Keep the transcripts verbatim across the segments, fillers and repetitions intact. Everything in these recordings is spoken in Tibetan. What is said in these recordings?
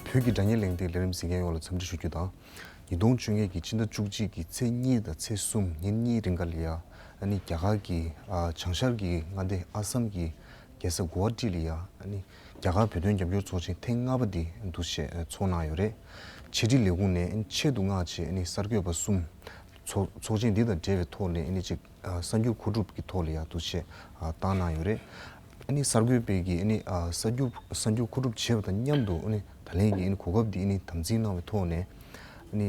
བོད་ཀྱི་དྲ་བརྙན་གླེང་སྟེགས་ལས་རིམ་གཟིགས་མཁན་ཡོངས་ལ་འཚམས་འདྲི་ཞུ་རྒྱུ་དང་། ཉིས་སྟོང་བཅོ་ལྔ་གི་སྤྱི་ཟླ་བཅུ་གཅིག་གི་ཚེས་གཉིས་དང་ཚེས་གསུམ་ཉིན་གཉིས་རིང་ག་ལ་ཡ། ཨ་ནི་རྒྱ་གར་གྱི་ཨ་བྱང་ཤར་གྱི་མངའ་སྡེ་ཨ་སམ་གྱི་རྒྱལ་ས་གུ་ཝ་ཊི་ལ་ཡ། ཨ་ནི་རྒྱ་གར་བོད་དོན་རྒྱབ་སྐྱོར་ཚོགས་ཆེན་ཐེངས་ལྔ་པ་འདི་འདུག་སེ་ཚོགས་གནང་ཡོད་རེད། ཕྱི་དྲིལ་ལས་ཁུངས་ནས་ཨ་ནི་ཆེད་དུ་མངགས་བྱས་ཨ་ནི་གསར་འགོད་པ་གསུམ་ཚོགས་ཚོགས་ཆེན་འདི་དང་འབྲེལ་བའི་ཐོག་ནས་ཨ་ནི་ཅིག་ཨ་གསར་འགྱུར་མཁོ་སྒྲུབ་ཀྱི་ཐོག་ལ་ཡ་འདུག་སེ་ཨ་བཏང་གནང་ཡོད་རེད། ཨ་ནི་གསར་འགོད་པས་ཀྱིས་ཨ་ནི་ཨ་གསར་འགྱུར་གསར་འགྱུར་མཁོ་སྒྲུབ་བྱས་པ་དང་མཉམ་དུ་ཨ་ནི་ད་ལན་གྱི་ཨ་ནི་གོ་སྐབས་འདི་ཨ་ནི་དམ་འཛིན་གནང་བའི་ཐོག་ནས། ཨ་ནི་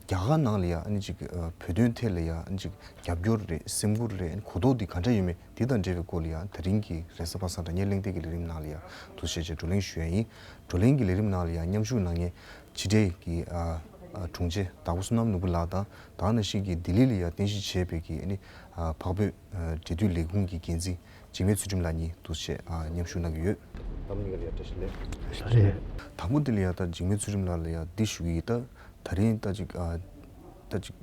རྒྱ་གར་ནང་ལ་ཡ་ཨ་ནི་ཅིག་ཨ་བོད་དོན་ཐད་ལ་ཡ་ཨ་ནི་ཅིག་རྒྱབ་སྐྱོར་རེད། སེམས་ཁུར་རེད། ཨ་ནི་གོ་རྟོགས་འདི་ག་འདྲ་ཡོད་མེད་འདི་དང་འབྲེལ་བའི་སྐོར་ལ་ཡ་དེ་རིང་གི་རེས་གཟའ་པ་སངས་དྲ་བརྙན་གླེང་སྟེགས་ཀྱི་ལས་རིམ་ནང་ལ་ཡ་འདུག་སེ་བྱས་བགྲོ་གླེང་ཞུ་ཡ་ཡིན། བགྲོ་གླེང་གི་ལས་རིམ་ནང་ལ་ཡ་མཉམ་ཞུགས་གནང་མཁན་ཕྱི་དྲིལ་གྱི་ཨ་ཨ་དྲུང་ཆེ་དྭགས་པོ་བསོད་ནམས་ནོར་བུ་ལགས་དང་། ད་ག་ནང་བཞིན་གྱི་ལྡི་ལི་ལ་ཡ་རྟེན་གཞི་བྱས་པའི་གི་ཨ་ནི་ཨ་འཕགས་བོད་ཨ་འབྲེལ་མཐུད་ལས་ཁུངས་ཀྱི་འགན་འཛིན་འཇིགས་མེད་ཚུལ་ཁྲིམས་ལགས་གཉིས་འདུག་སེ་ཨ་མཉམ་ཞུགས་གནང་གི་ཡོད། ད་མ་ཉིན་ག་ལ་ཡ་བཀྲ་ཤིས་བདེ་ལེགས། བཀྲ་ཤིས་བདེ་ལེགས། དང་པོ་དེ་ལ་ཡ་ད་འཇིགས་མེད་ཚུལ་ཁྲིམས་ལགས་ལ་ཡ་འདི་ཞུ་གི་ཡིན། ད་ད་རིང་ད་ཅིག་ཨ་ད་ཅིག་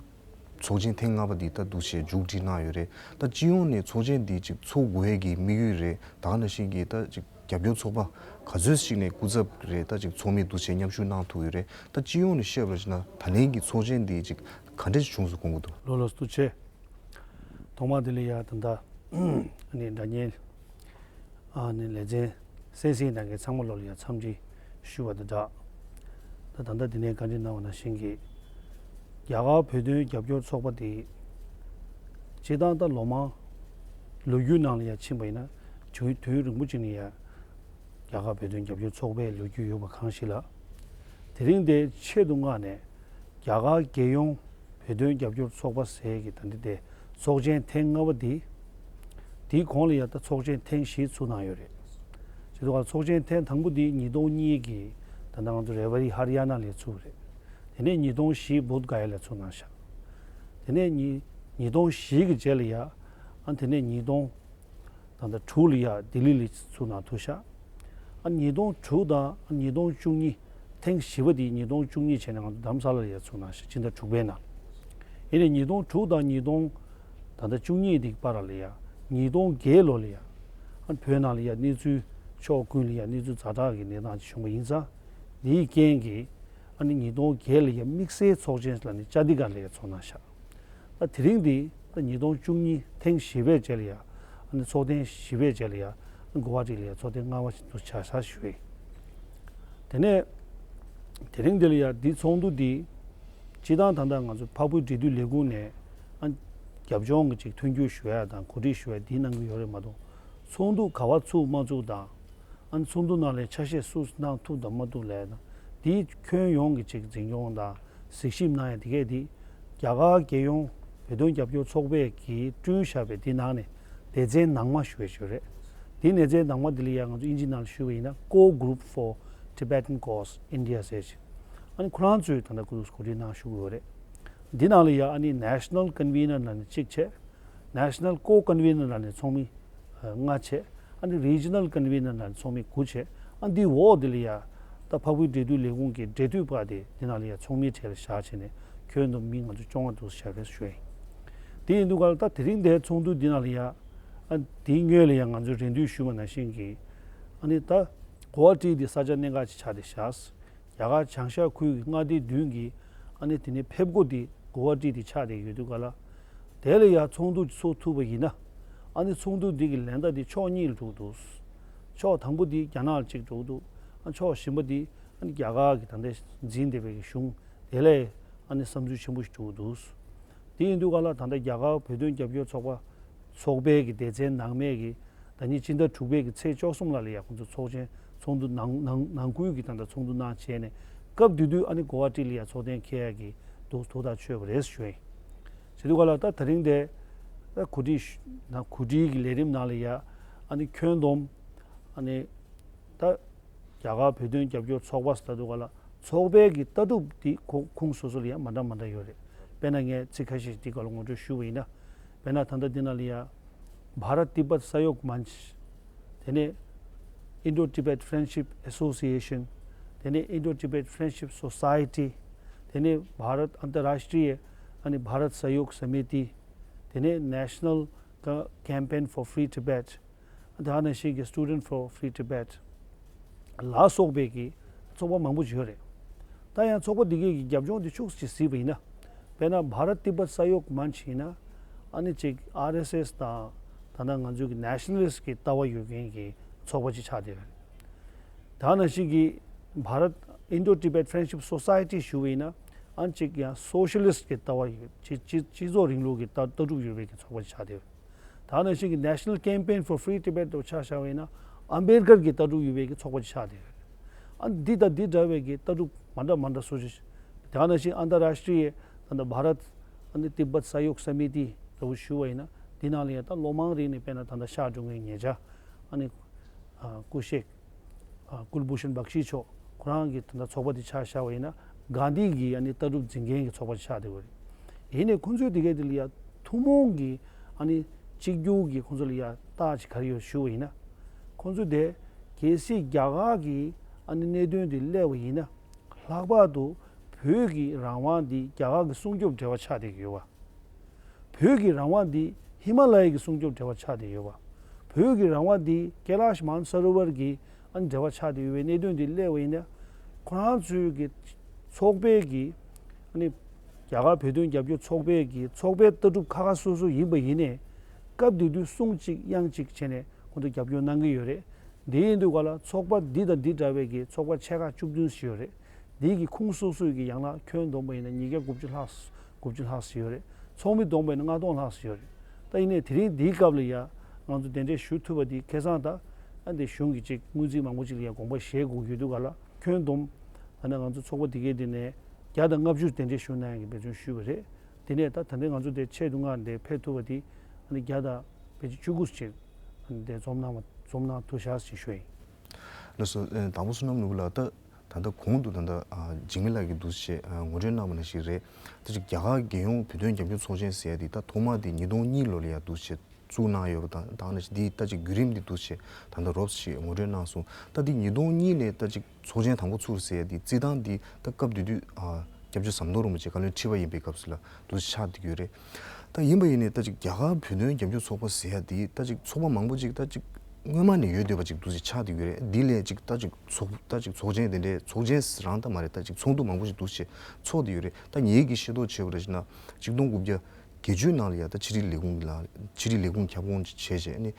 ཚོགས་ཆེན་ཐེངས་ལྔ་པ་འདི་ད་འདུག་སེ་མཇུག་སྒྲིལ་གནང་ཡོད་རེད། ད་སྤྱི་ཡོངས་ནས་ཚོགས་ཆེན་འདི་ཅིག་ཚོགས་དགོས་ཡས་ཀྱི་དམིགས་ཡུལ་རེད། ད་ག་ནང་བཞིན་གྱི་ད་ཅིག་རྒྱབ་སྐྱོར་ཚོགས་པ་ག་ཚོད་ཞིག་ནས་སྐུ་ཚབ་རེད། ད་ཅིག་ཚོགས་མི་འདུག་སེ་མཉམ་ཞུགས་གནང་ཐུབ་ཡོད་རེད། ད་སྤྱི་ཡོངས་ནས་བཤད་པ་ཞིག་ན་ད་ལན་གྱི་ཚོགས་ཆེན་འདི་ཅིག་ག་འདྲ་ཞིག་བྱུང་སོང་དགོངས་ཀྱི་འདུག་ལོ་ལོ་སྟུ་ཆེ། ཐོག་མ་དེ་ལ་ཡ་ད་ལྟ་ཨ་ནི་དྲ་བརྙན་ཨ་ནི་ལེ་ཚན་གསན་གཟིགས་གནང་མཁན་ཚང་མ་ལོ་ལ་ཡ་འཚམས་འདྲི་ཞུ་བ་དང་སྦྲགས། ད་ད་ལྟ་འདི་ནས་བཀའ་འདྲི་གནང་བ་ནང་བཞིན་གྱི་རྒྱ་གར་བོད་དོན་རྒྱབ་སྐྱོར་ཚོགས་པ་དེ་སྤྱིར་བཏང་ད་ལོ་མང་ལོ་རྒྱུས་ནང་ལ་ཡ་ཕྱིན་པ་ཡིན་ན་དུས་དུས་རིང་པོ་ཅིག་ནས་ཡ་རྒྱ་གར་བོད་དོན་རྒྱབ་སྐྱོར་ཚོགས་པའི་ལོ་རྒྱུས་ཡོད་པ་གང་ཞིག་ལ། དེ་རིང་དེ་ཆེད་དུ་མངགས་ནས་རྒྱ་གར་རྒྱལ་ཡོངས་བོད་དོན་རྒྱབ་སྐྱོར་ཚོགས་པ་ཟེར་གྱི་ད་འདི་དེ་ཚོགས་ཆེན་ཐེངས་ལྔ་པ་འདི། དེའི་གོང་ལ་ཡ་ད་ཚོགས་ཆེན་ཐེངས་བཞི་ཚུགས་གནང་ཡོད་རེད། བྱས་ཙང་ཚོགས་ཆེན་ཐེངས་དང་པོ་འདི་ཉིས་སྟོང་གཉིས་ཀྱི་ད་ལྟ་ང་ཚོ་རེ་བ་རི་ཧར་ཡ་ན་ལ་ཚུགས་རེད། དེ་ནས་ཉིས་སྟོང་བཞི་བོད་ག་ཡ་ལ་ཚུགས་གནང་ཤག་དེ་ནས་ཉིས་ཉིས་སྟོང་བཞི་གི་རྗེས་ལ་ཡ་ཨ་དེ་ནས་ཉིས་སྟོང་ད་ལྟ་དྲུག་ལ་ཡ་ལྡི་ལི་ལ་ཚུགས་གནང་ཐུབ་ཤག་ཨ་ཉིས་སྟོང་དྲུག་དང་ཨ་ཉིས་སྟོང་བཅུ་གཉིས་ཐེངས་བཞི་པ་དེ་ཉིས་སྟོང་བཅུ་གཉིས་བྱས་ནས་ང་ཚོ་རྡ་རམ་ས་ལ་ལ་ཡ་ཚུགས་གནང་ཤག་སྤྱི་ཟླ་དྲུག་པའི་ནང་། ཡིན་ནའི་ཉིས་སྟོང་དྲུག་དང་ཉིས་སྟོང་ད་ལྟ་བཅུ་གཉིས་དེ་གི་བར་ལ་ཡ་ཉིས་སྟོང་བརྒྱད་ལོ་ལ་ཡ་ཨ་བོད་ནང་ལ་ཡ་གནས་ཚུལ་ཕྱོགས་ཀུན་ལ་ཡ་གནས་ཚུལ་ཛ་དྲག་གི་གནས་སྟངས་ཅིག་བྱུང་བ་ཡིན་ཙང་། དེའི་རྐྱེན་གྱིས་ཨ་ནི་ཉིས་སྟོང་བརྒྱད་ལ་ཡ་དམིགས་བསལ་ཚོགས་ཆེན་ལ་ནི་ཅ་ཏི་ག་ལ་ཡ་ཚོགས་གནང་ཤག་ད་དེ་རིང་འདི་ད་ཉིས་སྟོང་བཅུ་གཉིས་ཐེངས་བཞི་པའི་རྗེས་ལ་ཡ་ཨ་ནི་ཚོགས་ཐེངས་བཞི་པའི་རྗེས་ལ་ཡ་ཨ་ནི་གོ་བ་ཊི་ལ་ཡ་ཚོགས་ཐེངས་ལྔ་པ་ཞིག་ཏུ་ཆགས་ཤག་ཞུ་བས། དེ་ནས་དེ་རིང་འདི་ལ་ཡ་འདི་ཚོགས་འདུ་འདི་སྤྱིར་བཏང་ད་ལྟ་ང་ཚོ་འཕགས་བོད་འབྲེལ་མཐུད་ལས་ཁུངས་ནས་ཨ་ནི་རྒྱབ་ལྗོངས་ཀྱི་ཅིག་མཐུན་འགྱུར་ཞུ་ཡ་དང་གོ་སྒྲིག་ཞུ་ཡ་འདི་གནང་གི་ཡོད་རེད་མ་གཏོགས། ཚོགས་འདུ་ག་བ་ཚུགས་མ་ཚུགས་དང་། ཨ་ནི་ཚོགས་འདུ་ནང་ལ་ཆ་ཤས་སུ་གནང་ཐུབ་དང་མ་ཐུབ་ལབ་ཡ་དང་། དེའི་ཁྱོན་ཡོངས་ཀྱི་ཅིག་འཛིན་སྐྱོང་དང་གཟིགས་ཞིབ་གནང་ཡ་དེ་གས་དེ་རྒྱ་གར་རྒྱལ་ཡོངས་བོད་དོན་རྒྱབ་སྐྱོར་ཚོགས་པས་ཀྱིས་བསྐྲུན་བཞག་པའི་དེ་ནང་ནས་སྡེ་ཚན་ནང་མ་ཞུ་བའི་ཞུ་རེད། དེའི་སྡེ་ཚན་ནང་མ་དེ་ལ་ཡ་ང་ཚོ་དབྱིན་ཇི་ནང་ལ་ཞུ་བ་ཡིན་ན་Core Group for Tibetan Cause India ཟེར་ཞིག་ཨ་ནི་ཁོ་རང་ཚོས་ད་ལྟ་ཁོ་ཚོ་གོ་སྒྲིག་གནང་ཞུ་གི་ཡོད་རེད། འདི་ནང་ལ་ཡ་ཨ་ནི་National Convener ལ་ནི་གཅིག་བྱས། National Co-Convener ལ་ནི་ཚོགས་མི་ལྔ་བྱས། ཨ་ནི་Regional Convener ལ་ནི་ཚོགས་མི་དགུ་བྱས། ཨ་འདི་འོག་འདི་ལ་ཡ་ད་འཕགས་བོད་འབྲེལ་མཐུད་ལས་ཁུངས་ཀྱི་འབྲེལ་མཐུད་པ་དེ་འདི་ནང་ལ་ཡ་ཚོགས་མིའི་གྲས་ལ་བཞག་བྱས་ནས་ཁྱོན་བསྡོམས་མི་ང་ཚོ་བཅོ་ལྔ་འདུག་བཞག་རེད་ཞུ་ཡིན། དེ་ཡིན་དུས་ག་ལ་ད་དེ་རིང་འདིའི་ཚོགས་འདུ་འདི་ནང་ལ་ཡ་ཨ་འདིའི་སྔོན་ལ་ཡ་ང་ཚོས་རེ་འདུན་ཞུས་པ་ནང་བཞིན་གྱི་ཨ་ནི་ད་གོ་བ་ཊི་འདི་ས་ཆ་གནད་འགག་ཅིག་ཆགས་བསྡད་བཞག་རྒྱ་གར་བྱང་ཤར་ཁུལ་གྱི་མངའ་སྡེ་བདུན་གྱི་ཨ་ནི་དེ་ནས་ཕེབས་སྒོ་དེ་གོ་བ་ཊི་དེ་ཆགས་བསྡད་ཡོད་དུས་ག་ལ། དེ་ལ་ཡ་ཚོགས་འདུ་ཚོགས་ཐུབ་པ་ཡིན་ན། ཨ་ནི་ཚོགས་འདུ་འདི་གི་ལན་བརྡ་དེ་ཕྱོགས་གཉིས་ལ་འགྲོ་གི་འདུག་ཕྱོགས་དང་པོ་དེ་རྒྱ་ནག་ལ་གཅིག་འགྲོ་གི་འདུག་ཨ་ཕྱོགས་གཞན་པ་དེ་ཨ་ནི་རྒྱ་གར་གྱི་ད་ལྟ་འཛིན་བསྡད་པའི་གི་གཞུང་དེ་ལ་ཨ་ནི་བསམ་ཚུལ་ཆེན་པོ་ཞིག་འགྲོ་གི་འདུག་དེ་ཡིན་དུས་ག་ལ་ད་ལྟ་རྒྱ་གར་བོད་དོན་རྒྱབ་སྐྱོར་ཚོགས་པ་ཚོགས་པའི་གི་སྡེ་ཚན་ནང་མའི་གི་ད་ནི་སྤྱི་ཟླ་དྲུག་པའི་གི་ཚེས་བཅུ་གསུམ་ལ་ལ་ཡ་ཁོང་ཚོ་ཚོགས་ཆེན་ཚོགས་འདུ་ནང་ནང་ནང་ཁུལ་གྱི་ད་ལྟ་ཚོགས་འདུ་གནང་བྱས་ནས་སྐབས་དེ་དུས་ཨ་ནི་གོ་བ་ཊི་ལ་ཡ་ཚོགས་ཐེངས་འཁེལ་ཡ་གི་འདུག་དོ་ཐག་ཆོད་པ་རེད་ཞུ་ཡིན། བྱེད་དུས་ག་ལ་ད་ད་རིང་དེ་ད་གོ་སྒྲིག་ཞུ་ན་གོ་སྒྲིག་གི་ལས་རིམ་ནང་ལ་ཡ་ཨ་ནི་ཁྱོན་བསྡོམས་ཨ་ནི་ད་རྒྱ་གར་བོད་དོན་རྒྱབ་སྐྱོར་ཚོགས་པ་ཟེར་དུས་ག་ལ་ཚོགས་པའི་གི་ལྟ་གྲུབ་དེ་ཁོ་ཁུངས་སོ་སོ་ལ་ཡ་མ་འདྲ་མ་འདྲ་ཡོད་རེད། དཔེར་ན་ངས་ཚིག་ཁ་ཤས་ཤིག་དེ་ག་ལ་ངོ་སྤྲོད་ཞུ་བ་ཡིན་ན། དཔེར་ན་ད་ལྟ་འདི་ནང་ལ་ཡ། Bharat Tibet Sahyog Manch། དེ་ནས་Indo Tibet Friendship Association། དེ་ནས་Indo Tibet Friendship Society། དེ་ནས་Bharat Antarashtriya ཨ་ནི་Bharat Sahyog Samiti། དེ་ནས་National Ca- Campaign for Free Tibet། དེ་ནང་བཞིན་གྱི་Student for Free Tibet ལ་སོགས་པའི་གི་ ཚོགས་པ་མང་པོ་ཞིག་ཡོད་རེད། ད་ཡང་ཚོགས་པ་འདི་གའི་གི་རྒྱབ་ལྗོངས་འདི་ཤུགས་ཅིག་གཟིགས་པ་ཡིན་ན། དཔེར་ན་བྷ་རཏ་ཏི་བྷཏ་ས་ཡོག་མན་ཆི་ཡིན་ན། ཨ་ནི་ཅིག་ཨར་ཨེས་ཨེས་དང་། ད་ལྟ་ང་ཚོའི་གི་ནེ་ཤ་ནལ་ལིསྟ་གི་ལྟ་བ་ཡོད་མཁན་གྱི་ཚོགས་པ་ཅིག་ཆགས་བསྡད་ཡོད་རེད། ད་ནང་བཞིན་གྱི་བྷ་རཏ་ཨིན་ཌོ་ཏི་བྷེཊ་ཕྲེན་ཤིབ་སོ་སའི་ཊི་ཞུ་བ་ཡིན་ན། ཨ་ནི་ཅིག་ཡང་སོ་ཤ་ལིསྟ་གི་ལྟ་བ་ཡོད། སྤྱི་སྤྱི་སྤྱི་ཚོགས་རིང་ལུགས་ཀྱི་ལྟ་ལྟ་གྲུབ་ཡོད་པའི་གི་ཚོགས་པ་ཅིག་ཆགས་བསྡད་ཡོད། ད་ནང་བཞིན་གྱི་National Campaign for Free Tibet དུ་ཆ་བཞག་པ་ཡིན་ན། ཨམ་བེད་ཀར་གྱི་ལྟ་གྲུབ་ཡོད་པའི་གི་ཚོགས་པ་ཅིག་ཆགས་བསྡད་ཡོད། ཨ་ནི་འདི་དང་འདི་འདྲ་བའི་གི་ལྟ་གྲུབ་མ་འདྲ་མ་འདྲ་སོ་སོ་ཞིག་ད་ནང་བཞིན་ཨན་ཏ་རཱ་ཤི་ཏྲི་ཡ་ད་ལྟ་བྷ་རཏ་ཨ་ནི་ཏི་བྷཏ་ས་ཡོག་ས་མི་ཏི་ལྟ་བུ་ཞུ་བ་ཡིན་ན། འདི་ནང་ལ་ཡང་ད་ལོ་མང་རིང་ནས་དཔེར་ན་ད་ལྟ་གཤེགས་འགྲོ་མཁན་ཉེ་ཆར་ཨ་ནི་ཨ་སྐུ་གཤེགས་ཨ་ཀུལ་བྷུ་ཤན་བྷག་ཤི་མཆོག་ཁོ་རང་གི་ད་ལྟ་ཚོགས་པ་དེ་ཆ་བཞག་པ་ཡིན་ན། གྷན་དྷི་གི་ཨ་ནི་ལྟ་གྲུབ་འཛིན་མཁན་གྱི་ཚོགས་པ་ཆགས་བསྡད་ཡོད་རེད། ཡིན་ནའི་ཁོང་ཚོའི་དེ་གའི་དེ་ལ་ཡ་ཐུན་མོང་གི་ཨ་ནི་གཅིག་གྱུར་གྱི་ཁོང་ཚོ་ལ་ཡ་རྟགས་ཅིག་ག་རེ་ཡོད་ཞུ་བ་ཡིན་ན། ཁོང་ཚོ་དེ་གལ་སྲིད་རྒྱ་གར་གྱི་ཨ་ནི་གནད་དོན་དེ་སླེབས་པ་ཡིན་ན། ལྷག་པར་དུ་བོད་ཀྱི་རང་དབང་འདི་རྒྱ་གར་གྱི་སྲུང་སྐྱོབ་འབྲེལ་བ་ཆགས་བསྡད་ཀྱི་ཡོད་པ། བོད་ཀྱི་རང་དབང་འདི་ཧི་མ་ལ་ཡའི་གི་སྲུང་སྐྱོབ་འབྲེལ་བ་ཆགས་བསྡད་ཡོད་པ། བོད་ཀྱི་རང་དབང་འདི་ཀེ་ལཱཤ་མཱན་སརོ་ཝར་གྱི་ཨ་ནི་འབྲེལ་བ་ཆགས་བསྡད་ཡོད་པའི་གནད་དོན་འདི་སླེབས་པ་ཡིན་ན། ཁོ་རང་ཚོའི་གི་ཚོགས་པའི་གི་ཨ་ནི་རྒྱ་གར་བོད་དོན་རྒྱབ་སྐྱོར་ཚོགས་པའི་གི་ཚོགས་པའི་ལྟ་གྲུབ་ཁ་ཁ་སོ་སོ་ཡིན་པ་ཡིན་ནའི། སྐབས་དེ་དུས་གསུང་གཅིག་དབྱངས་གཅིག་བྱས་ནས་ཁོང་ཚོ་རྒྱབ་སྐྱོར་གནང་གི་ཡོད་རེད། འདི་ཡིན་དུས་ག་ལ་ཚོགས་པ་འདི་དང་འདི་འདྲ་བའི་གི་ཚོགས་པ་ཆེ་ཁག་བཅུ་བདུན་ཞིག་ཡོད་རེད། འདི་གི་ཁུངས་སོ་སོའི་གི་ཡང་ན་ཁྱོན་བསྡོམས་པ་ཡིན་ན་ཉིས་བརྒྱ་དགུ་བཅུ་ལྷག་དགུ་བཅུ་ལྷག་ཞིག་ཡོད་རེད། ཚོགས་མི་བསྡོམས་པ་ཡིན་ན་ལྔ་སྟོང་ལྷག་ཞིག་ཡོད་རེད། ད་ཡིན་ནའི་དེ་རིང་འདིའི་སྐབས་ལ་ཡ་ང་ཚོ་གདན་འདྲེན་ཞུ་ཐུབ་པ་འདི་ཁ་སང་ད་ཨ་འདི་གཞུང་གི་ཅིག་སྔོན་རྩིས་མང་པོ་ཅིག་ལ་ཡ་དགོངས་པ་བཞེས་དགོས་ཀྱི་ཡོད་དུས་ག་ལ། ཁྱོན་བསྡོམས་ད་ནས་ང་ཚོ་ཚོགས་པ་དེ་གའི་འདི་ནས་བརྒྱ་དང་ལྔ་བཅུ་གདན་འདྲེན་ཞུ་གནང་ཡ་གི་འབད་བརྩོན་ཞུས་པ་རེད། དེ་ནས་ད་ད་ལྟའི་ང་ཚོ་དེ་ཆེད་དུ་མངགས་ཏེ་ཕེབས་ཐུབ་པ་དེ་ཨ་ནི་བརྒྱ་དང་ཕལ་ཆེར་བཅུ་དགུ་ཅིག་ཨ་ནི་དེ་འཛོམས་གནང་བ་འཛོམས་གནང་ཐུབ་ཤག་ཅེས་ཞུ་ཡིན། ལགས་སོ། ཨ་དང་པོ་བསོད་ནམས་ནོར་བུ་ལགས། ད་ད་ལྟ་གོང་དུ་ད་ལྟ་ཨ་འཇིགས་མེད་ལགས་ཀྱིས་འདུག་སེ་ཨ་ངོ་སྤྲོད་གནང་བ་ནང་བཞིན་རེད། ད་ཅིག་རྒྱ་གར་རྒྱལ་ཡོངས་བོད་དོན་རྒྱབ་སྐྱོར་ཚོགས་ཆེན་ཟེར་ཡ་དེ་ད་ཐོག་མ་དེ་ཉིས་སྟོང་གཉིས་ལོ་ལ་ཡ་འདུག་སེ་བཙུགས་གནང་ཡོད་པ་དང་། ད་ནི་འདི་ད་ཅིག་བརྒྱུད་རིམ་འདི་འདུག་སེ་ད་ལྟ་རོབ་ཅིག་ངོ་སྤྲོད་གནང་སོང་། ད་འདི་ཉིས་སྟོང་གཉིས་ནས་ད་ཅིག་ཚོགས་ཆེན་དང་པོ་ཚུགས་ཟེར་ཡ་དེ་རྩིས་སྟངས་འདི་ད་སྐབས་དེ་དུས་ཨ་སྐྱབས་རྗེ་ཟམ་གདོང་རིན་པོ་ཆེ་བཀའ་བློན་ཁྲི་པ་ཡིན་པའི་སྐབས་སུ་ལ་འདུག་སེ་ཆགས་བསྡད་ཡོད་རེད། ད་ཡིན་པ་ཡིན་ནའི་ད་ཅིག་རྒྱ་གར་བོད་དོན་རྒྱབ་སྐྱོར་ཚོགས་པ་ཟེར་ཡ་དེ་ད་ཅིག་ཚོགས་པ་མང་པོ་ཅིག་ད་ཅིག་སྔོན་མ་ནས་ཡོད་བསྡད་པ་ཅིག་འདུག་སེ་ཆགས་བསྡད་ཡོད་རེད། འདི་ལས་ཅིག་ད་ཅིག་ཚོགས་ད་ཅིག་ཚོགས་ཆེན་དེ་འདྲའི་ཚོགས་ཆེན་རང་ད་མ་རེད། ད་ཅིག་ཚོགས་འདུ་མང་པོ་ཞིག་འདུག་སེ་ཚོགས་བསྡད་ཡོད་རེད། ད་ངེད་ཀྱིས་ཤེས་རྟོགས་བྱས་པ་རེད་ཟེར་ན། ཆིག་སྟོང་དགུ་བརྒྱ་བརྒྱད་ཅུ་ནང་ལ་ཡ་ད་ཕྱི་དྲིལ་ལས་ཁུངས་ལ་ཕྱི་དྲིལ་ལས་ཁུངས་ཁྱབ་ཁོངས་བྱས་བྱས་ནས་